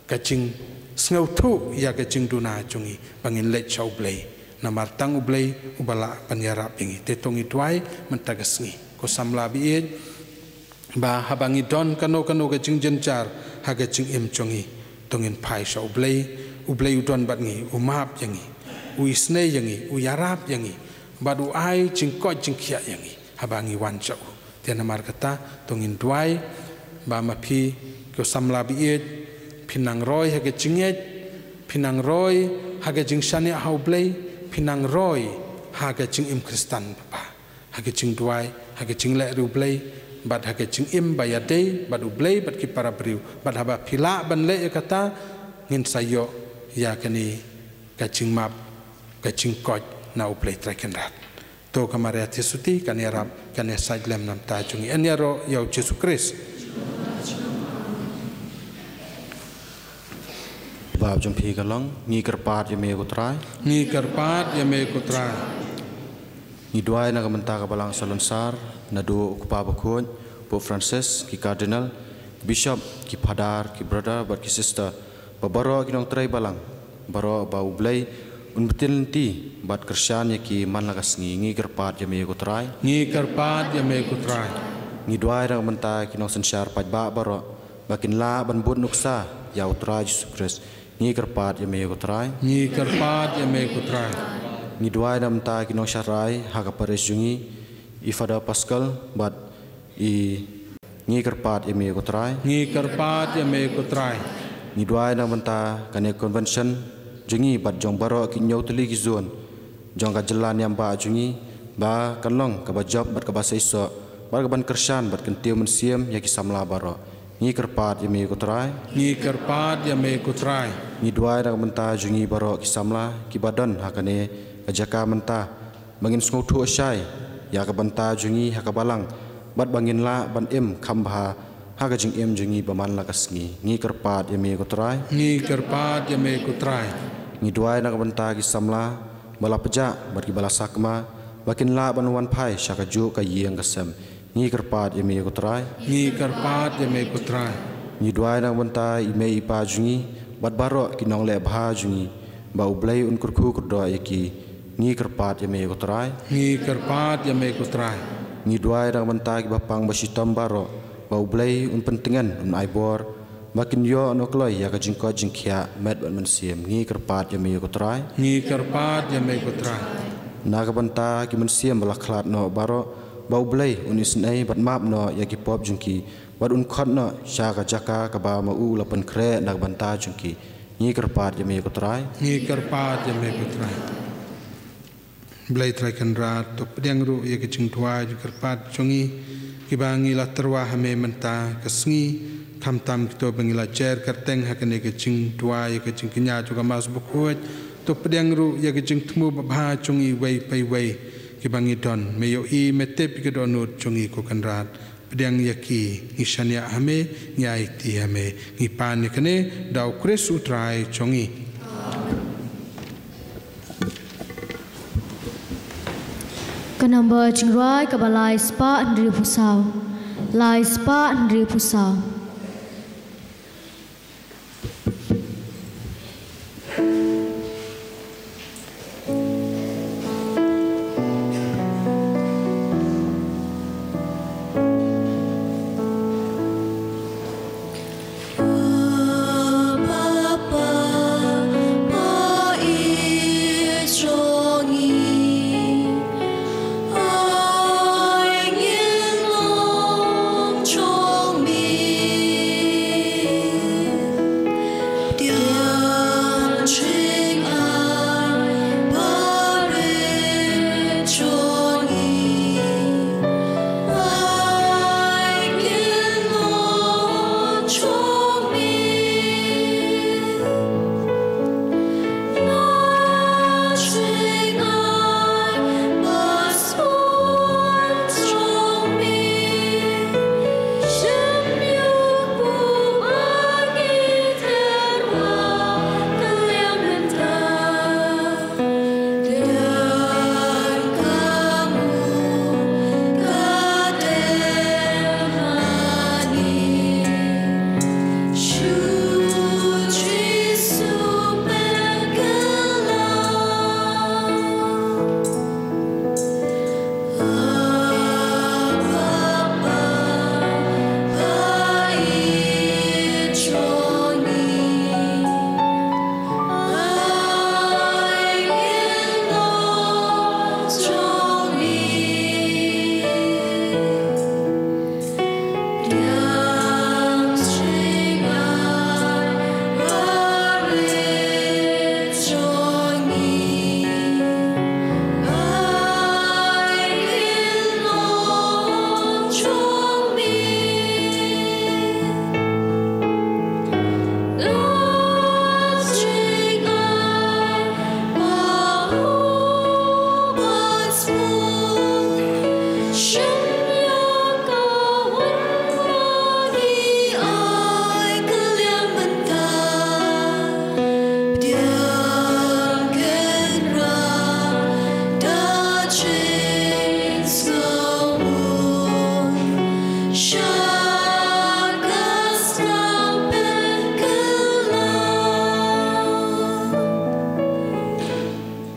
ka jingsngewthuh ïa ka jingduna jong ngi ba ngin leit sha u Blei. Namar tang u Blei uba lah ban ïarap ïa ngi. Te to ngi duwai mynta ka sngi, ko samla baieit, ba haba ngi don kano kano ka jingjynjar ha ka jingim jong ngi, to ngin phai sha u Blei. U Blei u don bad ngi, u map ïa ngi, u isynei ïa ngi, u ïarap ïa ngi, bad u ai jingkoit jingkhiah ïa ngi haba ngi wan sha u. Te namar kata to ngin duwai ba ma phi, ko samla baieit, phin nang roi ha ka jingngeit, phin nang roi ha ka jingshaniah ha u Blei, phin nang roi ha ka jingim Khristan, Baba, ha ka jingduwai, ha ka jingleh ri u Blei, bad ha ka jingim ba ïadei bad u Blei bad ki para briew. Bad haba phi lah ban leh ïa kata, ngin sa ïoh ïa kane ka jingmap, ka jingkoit na u Blei Trai Kynrad. To ka Maria Theisotti kan ïarap, kan ïasaid lem namar jong ngi. Yn ïaroh ïa u Jisu Khrist. Jubab jong phi ka long, ngi kyrpad ïa me ko Trai. Ngi kyrpad ïa me ko Trai. Ngi duwai na ka bynta ka balang salonsar, naduh u Kpa Bakhuid, Pope Francis, ki Cardinal, ki Bishop, ki Phadar, ki Brother bad ki Sister, bad baroh ki nongtrei balang baroh, ba u Blei un btin lynti bad kyrshan ïa ki man la ka sngi. Ngi kyrpad ïa me ko Trai. Ngi kyrpad ïa me ko Trai. Ngi duwai na ka bynta ki nongsynshar paidbah baroh, ba kin lah ban bud nuksa ïa u Trai Jisu Khrist. Ngi kyrpad ïa me ko Trai. Ngi kyrpad ïa me ko Trai. Ngi duwai na ka bynta ki nongsharai ha ka parish jong ngi, i Father Pascal bad i, ngi kyrpad ïa me ko Trai. Ngi kyrpad ïa me ko Trai. Ngi duwai na ka bynta kane convention jong ngi bad jong baroh ki hynñiew tylli ki zone jong ka jylla niam bah jong ngi, ba kan long kaba jop bad kaba seisoh, bad kaban kyrshan bad kyntiew mynsiem ïa ki samla baroh. Ngi kyrpad ïa me ko Trai. Ngi kyrpad ïa me ko Trai. Ngi duwai na ka bynta jong ngi baroh ki samla kiba don ha kane ka jaka mynta, ba ngin sngewthuh shai ïa ka bynta jong ngi ha ka balang, bad ba ngin lah ban im kham bha ha ka jingim jong ngi ba man la ka sngi. Ngi kyrpad ïa me ko Trai. Ngi kyrpad ïa me ko Trai. Ngi duwai na ka bynta ki samla ba la pjah bad kiba la sakma, ba kin lah ban wan phai sha kajuh ka ïing ka sem. Ngi kyrpad ïa me ko Trai. Ngi kyrpad ïa me ko Trai. Ngi duwai na ka bynta i mei i pa jong ngi bad baroh ki nongleh bha jong ngi, ba u Blei un kyrkhu kyrdoh ïa ki. Ngi kyrpad ïa me ko Trai. Ngi kyrpad ïa me ko Trai. Ngi duwai na ka bynta kiba pang ba shitom baroh, ba u Blei un pyntngen, un ai bor ba kin ïoh noh kloi ïa ka jingkoit jingkhiah met bad mynsiem. Ngi kyrpad ïa me, ko Trai. Ngi kyrpad ïa me, ko Trai. Na ka bynta ki mynsiem ba la khlad noh baroh, ba U Blei un isynei bad map noh ïa ki pop jong ki, bad un khot noh sha ka jaka kaba ma u la pynkhreh na ka bynta jong ki. Ngi kyrpad ïa me, ko Trai. Ngi kyrpad ïa me, ko Trai. Blei Trai Kynrad, to pdiang ruh ïa ka jingduwai jingkyrpad jong ngi, kiba ngi la tyrwa ha me mynta ka sngi, khamtam kito ba ngi la jer kyrteng ha kane ka jingduwai ïa ka jingkñia jong ka Mass Bakhuid. To pdiang ruh ïa ka jingthmu babha jong ngi iwei pa iwei kiba ngi don. Me ïohi, me tip ïa ka dohnud jong ngi, ko Kynrad. Pdiang ïa ki, ngi shaniah ha me, ngi aiti ha me, ngi pan ïa kane da U Khrist U Trai jong ngi. Ka number jingrwai kaba lai spah hynriewphew saw. Lai spah hynriewphew saw.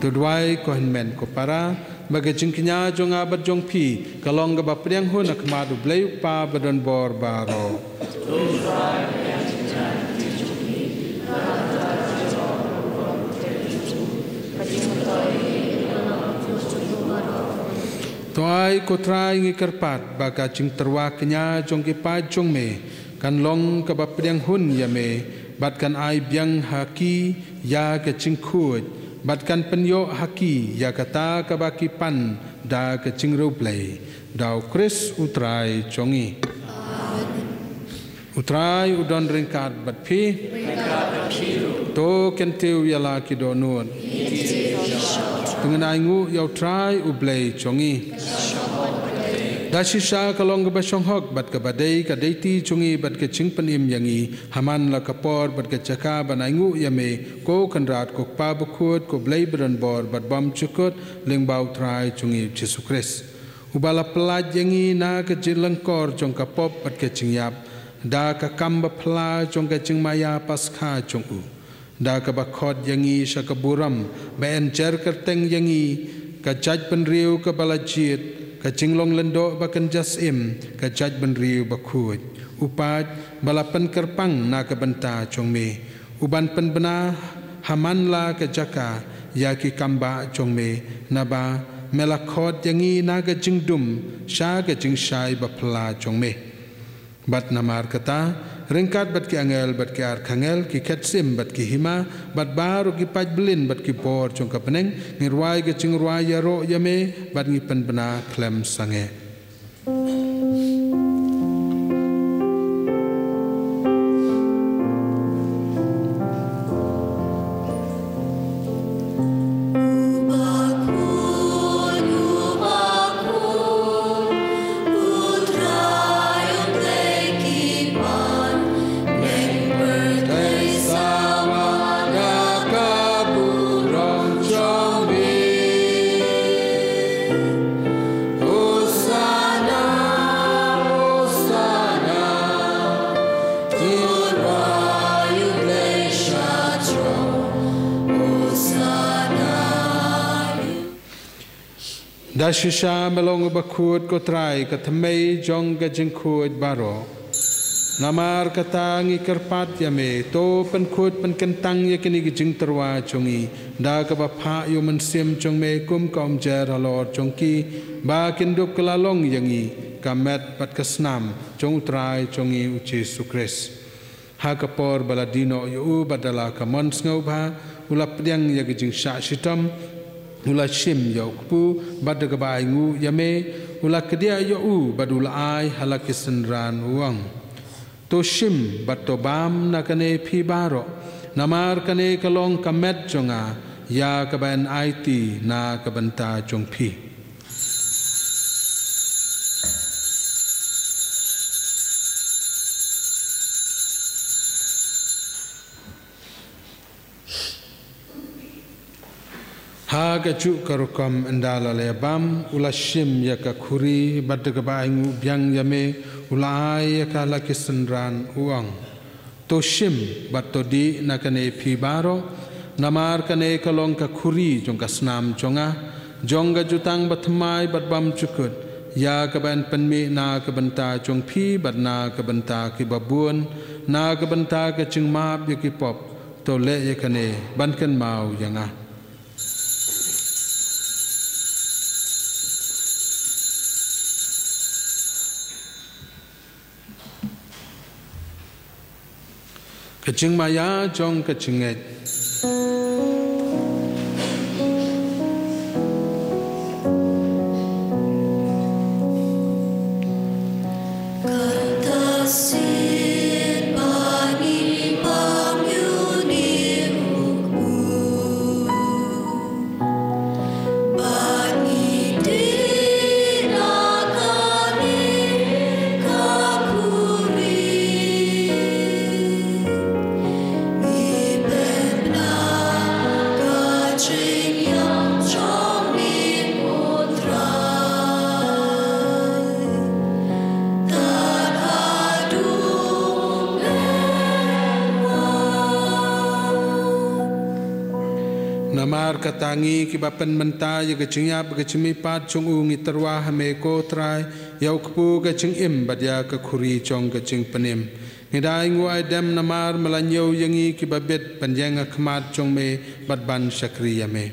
To duwai ko hynmen ko para, ba ka jingkñia jong nga bad jong phi ka long kaba pdiang hun ha khmat U Blei U Kpa badonbor baroh. To ai ko Trai, ngi kyrpad ba ka jingtyrwa kñia jong ki paid jong me kan long kaba pdiang hun ïa me, bad kan ai biang ha ki ïa ka jingkhuid, bad kan pynïoh ha ki ïa kata kaba ki pan da ka jingriewblei, da U Khrist U Trai jong ngi. U Trai u don ryngkat bad phi. To kyntiew ïa la ki dohnud. To ngin ainguh ïa U Trai U Blei jong ngi. Da shisha ka long kaba shonghok bad kaba dei ka deiti jong ngi bad ka jingpynim ïa ngi, ha man la ka por bad ka jaka ban ainguh ïa me, ko Kynrad, ko Kpa bakhuid, ko Blei badonbor bad bymjukut, lyngba U Trai jong ngi U Jisu Khrist, uba la pyllait ïa ngi na ka jinglyngkor jong ka pop bad ka jingïap, da ka kam baphylla jong ka jingmaïa Paskha jong u. Da kaba khot ïa ngi sha ka burom, ba yn jer kyrteng ïa ngi, ka jaitbynriew kaba la jied, ka jinglong lyngdoh ba kynja syiem, ka jaitbynriew bakhuid. U paid ba la pynkyrpang na ka bynta jong me, u ban pynbna ha man la ka jaka ïa ki kambah jong me, naba me la khot ïa ngi na ka jingdum sha ka jingshai baphylla jong me. Bad namar kata, ryngkat bad ki angel, bad ki arkhangel, ki khet syiem, bad ki hima, bad baroh ki paidbah bylliah, bad ki bor jong ka bneng, ngi rwai ka jingrwai ïaroh ïa me, bad ngi pynbna khlem sangeh. Da shisha me long uba khuid, ko Trai, ka thymmei jong ka jingkhuid baroh. Namar kata ngi kyrpad ïa me, to pynkhuid pynkyntang ïa kine ki jingtyrwa jong ngi da kaba phah ïa u Mynsiem jong me kum ka umjer halor jong ki, ba kin dup kylla long ïa ngi ka met bad ka snam jong u Trai jong ngi u Jisu Khrist. Ha ka por ba la die noh ïa u bad da la ka mon sngewbha, u la pdiang ïa ka jingshah shitom, u la shim ïa u kpu, bad da kaba ainguh ïa me, u la kdiah ïa u bad u la ai ha la ki synran, u ong: To shim bad to bam na kane phi baroh, namar kane ka long ka met jong nga, ïa kaba yn aiti na ka bynta jong phi. Ha kajuh ka rukom, ynda la la ïa bam, u la shim ïa ka khuri, bad da kaba ainguh biang ïa me, u la ai ïa ka ha la ki synran, u ong: To shim bad to dih na kane phi baroh, namar kane ka long ka khuri jong ka snam jong nga, jong ka jutang bathymmai bad bymjukut, ïa kaba yn pynmih na ka bynta jong phi bad na ka bynta ki babun, na ka bynta ka jingmap ïa ki pop. To leh ïa kane ban kynmaw ïa nga. Ka jingmaïa jong ka jingngeit. Namar kata ngi kiba pynmynta ïa ka jingïap ka jingmihpat jong u ngi tyrwa ha me ko Trai, ïa u kpu ka jingim bad ïa ka khuri jong ka jingpynim. Ngi da ainguh aidem namar me la ñiew ïa ngi kiba bit ban ïeng ha khmat jong me bad ban shakri ïa me.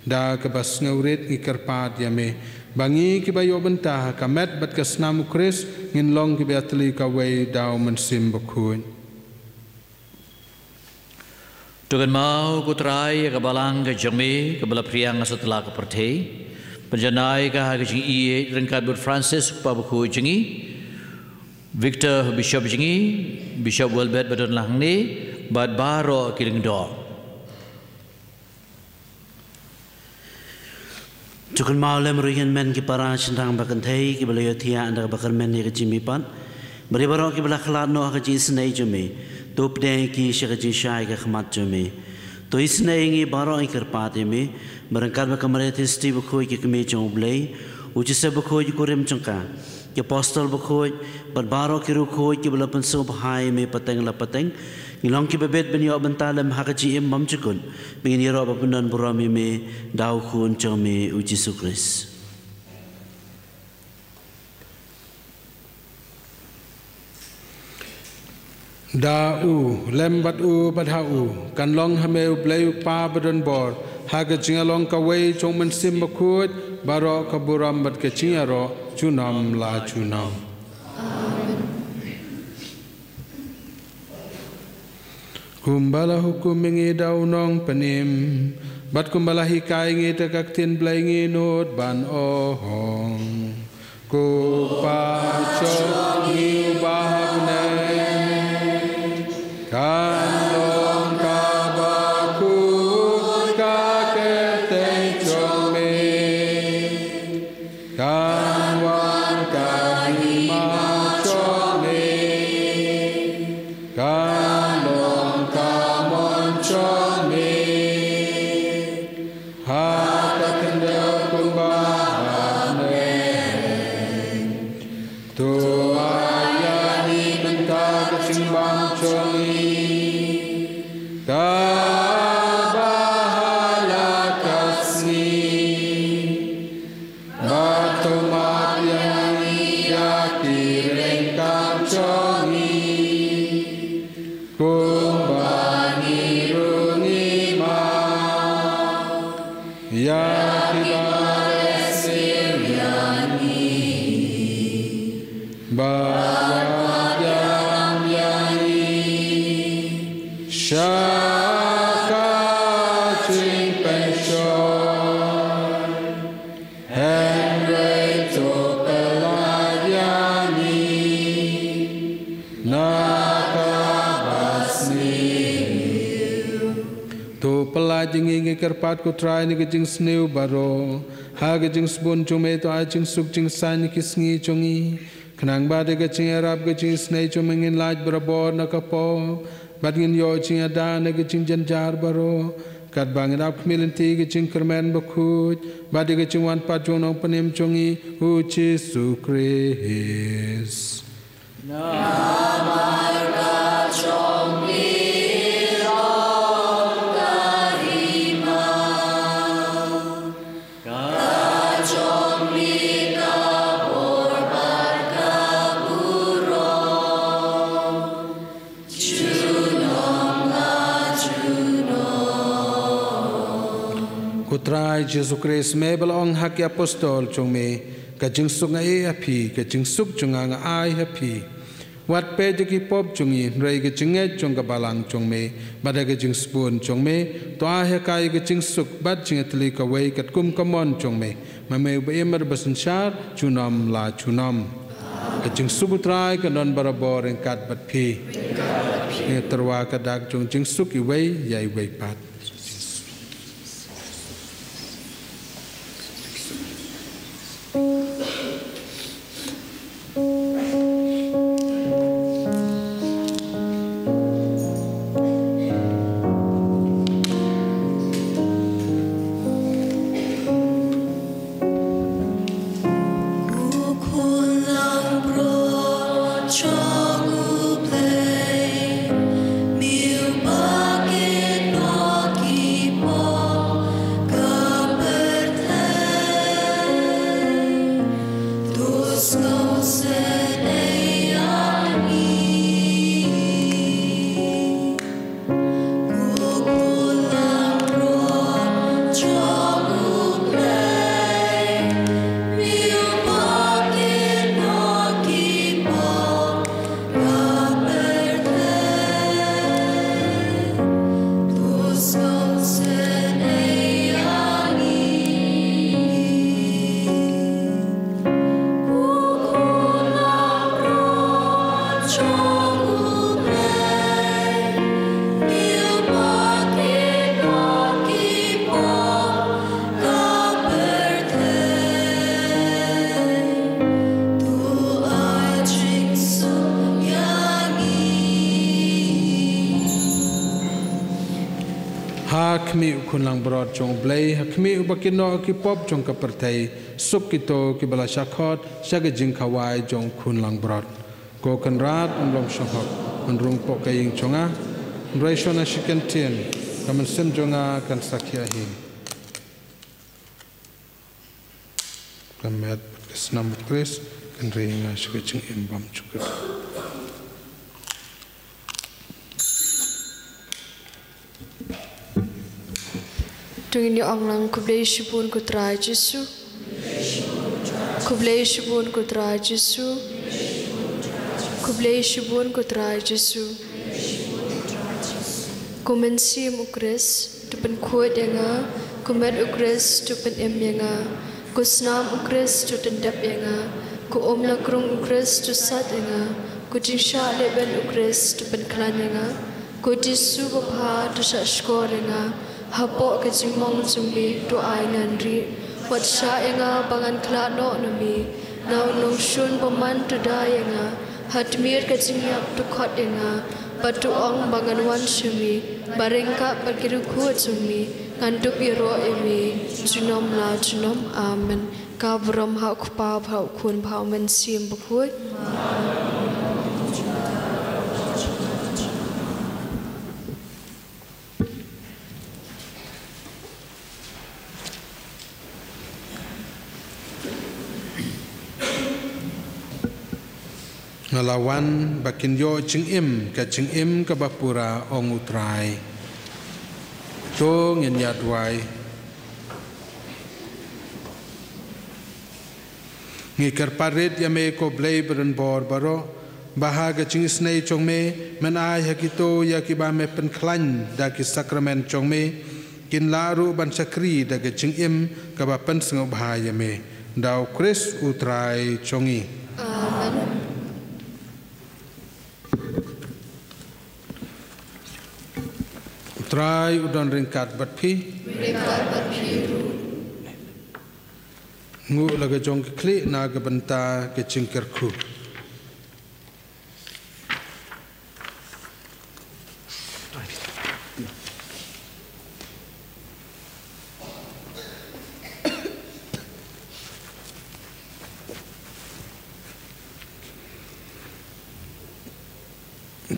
Da kaba sngewrit ngi kyrpad ïa me ba ngi kiba ïoh bynta ha ka met bad ka snam u Khrist ngin long kiba ïatylli kawei da u Mynsiem Bakhuid. To kynmaw ko Trai ïa ka balang ka jong me kaba la phriang ha satlak ka pyrthei. Pynjanai ka ha ka jingïeit ryngkat bad Francis u Kpa Bakhuid jong ngi, Victor u Bishop jong ngi, Bishop Welbert ba don lang hangne, bad baroh ki lyngdoh. To kynmaw lem ruh ïa ki hynmen ki para shynrang ba kynthei kiba la ïohthiah da kaba kyrmen ïa ka jingmihpat, bad ïa baroh kiba la khlad noh ha ka jingisynei jong me. To pdiang ïa ki sha ka jingshai ka khmat jong me. To isynei ïa ngi baroh, ngi kyrpad ïa me, ba ryngkat bad ka Maria Theisotti Bakhuid ka Kmie jong U Blei, u Joseph Bakhuid u kurim jong ka, ki apostol bakhuid bad baroh ki riewkhuid kiba la pynsngewbha ïa me pateng la pateng, ngin long kiba bit ban ïoh bynta lem ha ka jingim bymjukut, ba ngin ïaroh bad pyndonburom ïa me da u Khun jong me u Jisu Khrist. Da u, lem bad u, bad ha u, kan long ha me u Blei u Kpa badonbor, ha ka jingialong kawei jong u Mynsiem Bakhuid, baroh ka burom bad ka jingïaroh, junom la junom. Kumba la hukum ïa ngi da u Nongpynim, bad kumba la hikai ïa ngi da ka ktien Blei, ngi nud ban ong: Ko Pa jong ngi uba ha bneng, kan long kaba khuid ka kyrteng jong me. Kan wan ka hima jong me. Kan long ka mon jong me ha ka khyndew kumba ha bneng. To ai ïa ngi mynta ka jingbam jong ngi kaba ha la ka sngi. Bad to map ïa ngi ïa ki ryngkat jong ngi, kumba ngi ruh ngi map ïa kiba riewspah ïa ngi. Bad wat ïalam ïa ngi sha ka jingpynshoi, hynrei to pyllait ïa ngi na kaba sniew. To pyllait ïa ngi, ngi kyrpad ko Trai, na ka jingsniew baroh, ha ka jingsbun jong me to ai jingsuk jingsaiñ ïa ki sngi jong ngi, khnang ba da ka jingïarap ka jingisynei jong me ngin lait barabor na ka pop, bad ngin ïoh jingïada na ka jingjynjar baroh, katba ngin ap khmih lynti ka jingkyrmen bakhuid bad ïa ka jingwan pat jong u Nongpynim jong ngi, u Jisu Khrist. Namar ka jong me long ka hima, ka jong me ka bor bad ka burom, junom la junom. Ko Trai Jisu Khrist, me ba la ong ha ki apostol jong me, ka jingsuk nga ai ha phi, ka jingsuk jong nga nga ai ha phi. Wat peit ïa ki pop jong ngi, hynrei ka jingngeit jong ka balang jong me, bad da ka jingsbun jong me, to ai ha ka ïa ka jingsuk bad jingïatylli kawei katkum ka mon jong me, ma me uba im bad uba synshar junom la junom. Ka jingsuk u Trai kan don barabor ryngkat bad phi. Ngi tyrwa ka dak jong jingsuk iwei ïa iwei pat. Ha khmih u khun langbrot jong U Blei, ha khmih uba kynnoh ki pop jong ka pyrthei, suk kito kiba la shah khot sha ka jingkhawai jong u khun langbrot. Ko Kynrad, ym long shnong hok, ym rung hapoh ka ïing jong nga, hynrei shong ha shi kyntien, ka mynsiem jong nga kan sakhi ha ïing. Ka met bad ka snam u Khrist kan ri ïa nga sha ka jingim bymjukut. To ngin ïa ong lang, khublei shibun ko Trai Jisu. Khublei shibun ko Trai Jisu. Khublei shibun ko Trai Jisu. Ko mynsiem u Khrist to pynkhuid ïa nga. Ko met u Khrist to pynim ïa nga. Ko snam u Khrist to tyndep ïa nga. Ko umla krung u Khrist to sait ïa nga. Ko jingshah lehbeiñ u Khrist to pynkhlaiñ ïa nga. Ko Jisu babha to shahshkor ïa nga. Hapoh ka jingmong jong me to ai ngan rieh. Wat shah ïa nga ba ngan khlad noh na me. Na u nongshun bymman to da ïa nga. Ha tmier ka jingïap to khot ïa nga. Bad to ong ba ngan wan sha me. Ba ryngkat bad ki riewkhuid jong me ngan dup ïaroh ïa me junom la junom. Amen. Ka burom ha u Kpa, ha u Khun, ha u Mynsiem Bakhuid. Nga la wan ba kin ïoh jingim, ka jingim kaba pura, ong u Trai. To ngin ïa duwai. Ngi kyrpad rit ïa me ko Blei badonbor baroh, ba ha ka jingisynei jong me, men ai ha kito ïa kiba me pynkhlaiñ da ki sakramen jong me, kin lah ruh ban shakri da ka jingim kaba pynsngewbha ïa me. Da u Khrist u Trai jong ngi. Amen. U Trai u don ryngkat bad phi. Ryngkat bad phi ruh. Nguh la ka jong ka khlieh na ka bynta ka jingkyrkhu.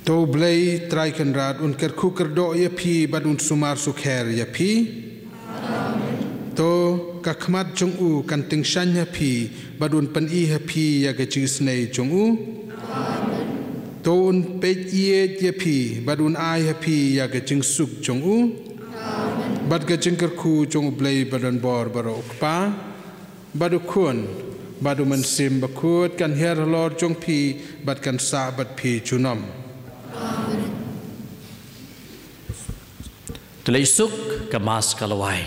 To Blei Trai Kynrad un kyrkhu kyrdoh ïa phi bad un sumar sukher ïa phi. To ka khmat jong u kan tyngshaiñ ha phi bad un pyni ha phi ïa ka jingisynei jong u. To un peit ïeit ïa phi bad un ai ha phi ïa ka jingsuk jong u. Bad ka jingkyrkhu jong u Blei badonbor baroh, u Kpa, bad u Khun, bad u Mynsiem Bakhuid kan hiar halor jong phi bad kan sah bad phi junom. To leit suk, ka Mass ka la wai.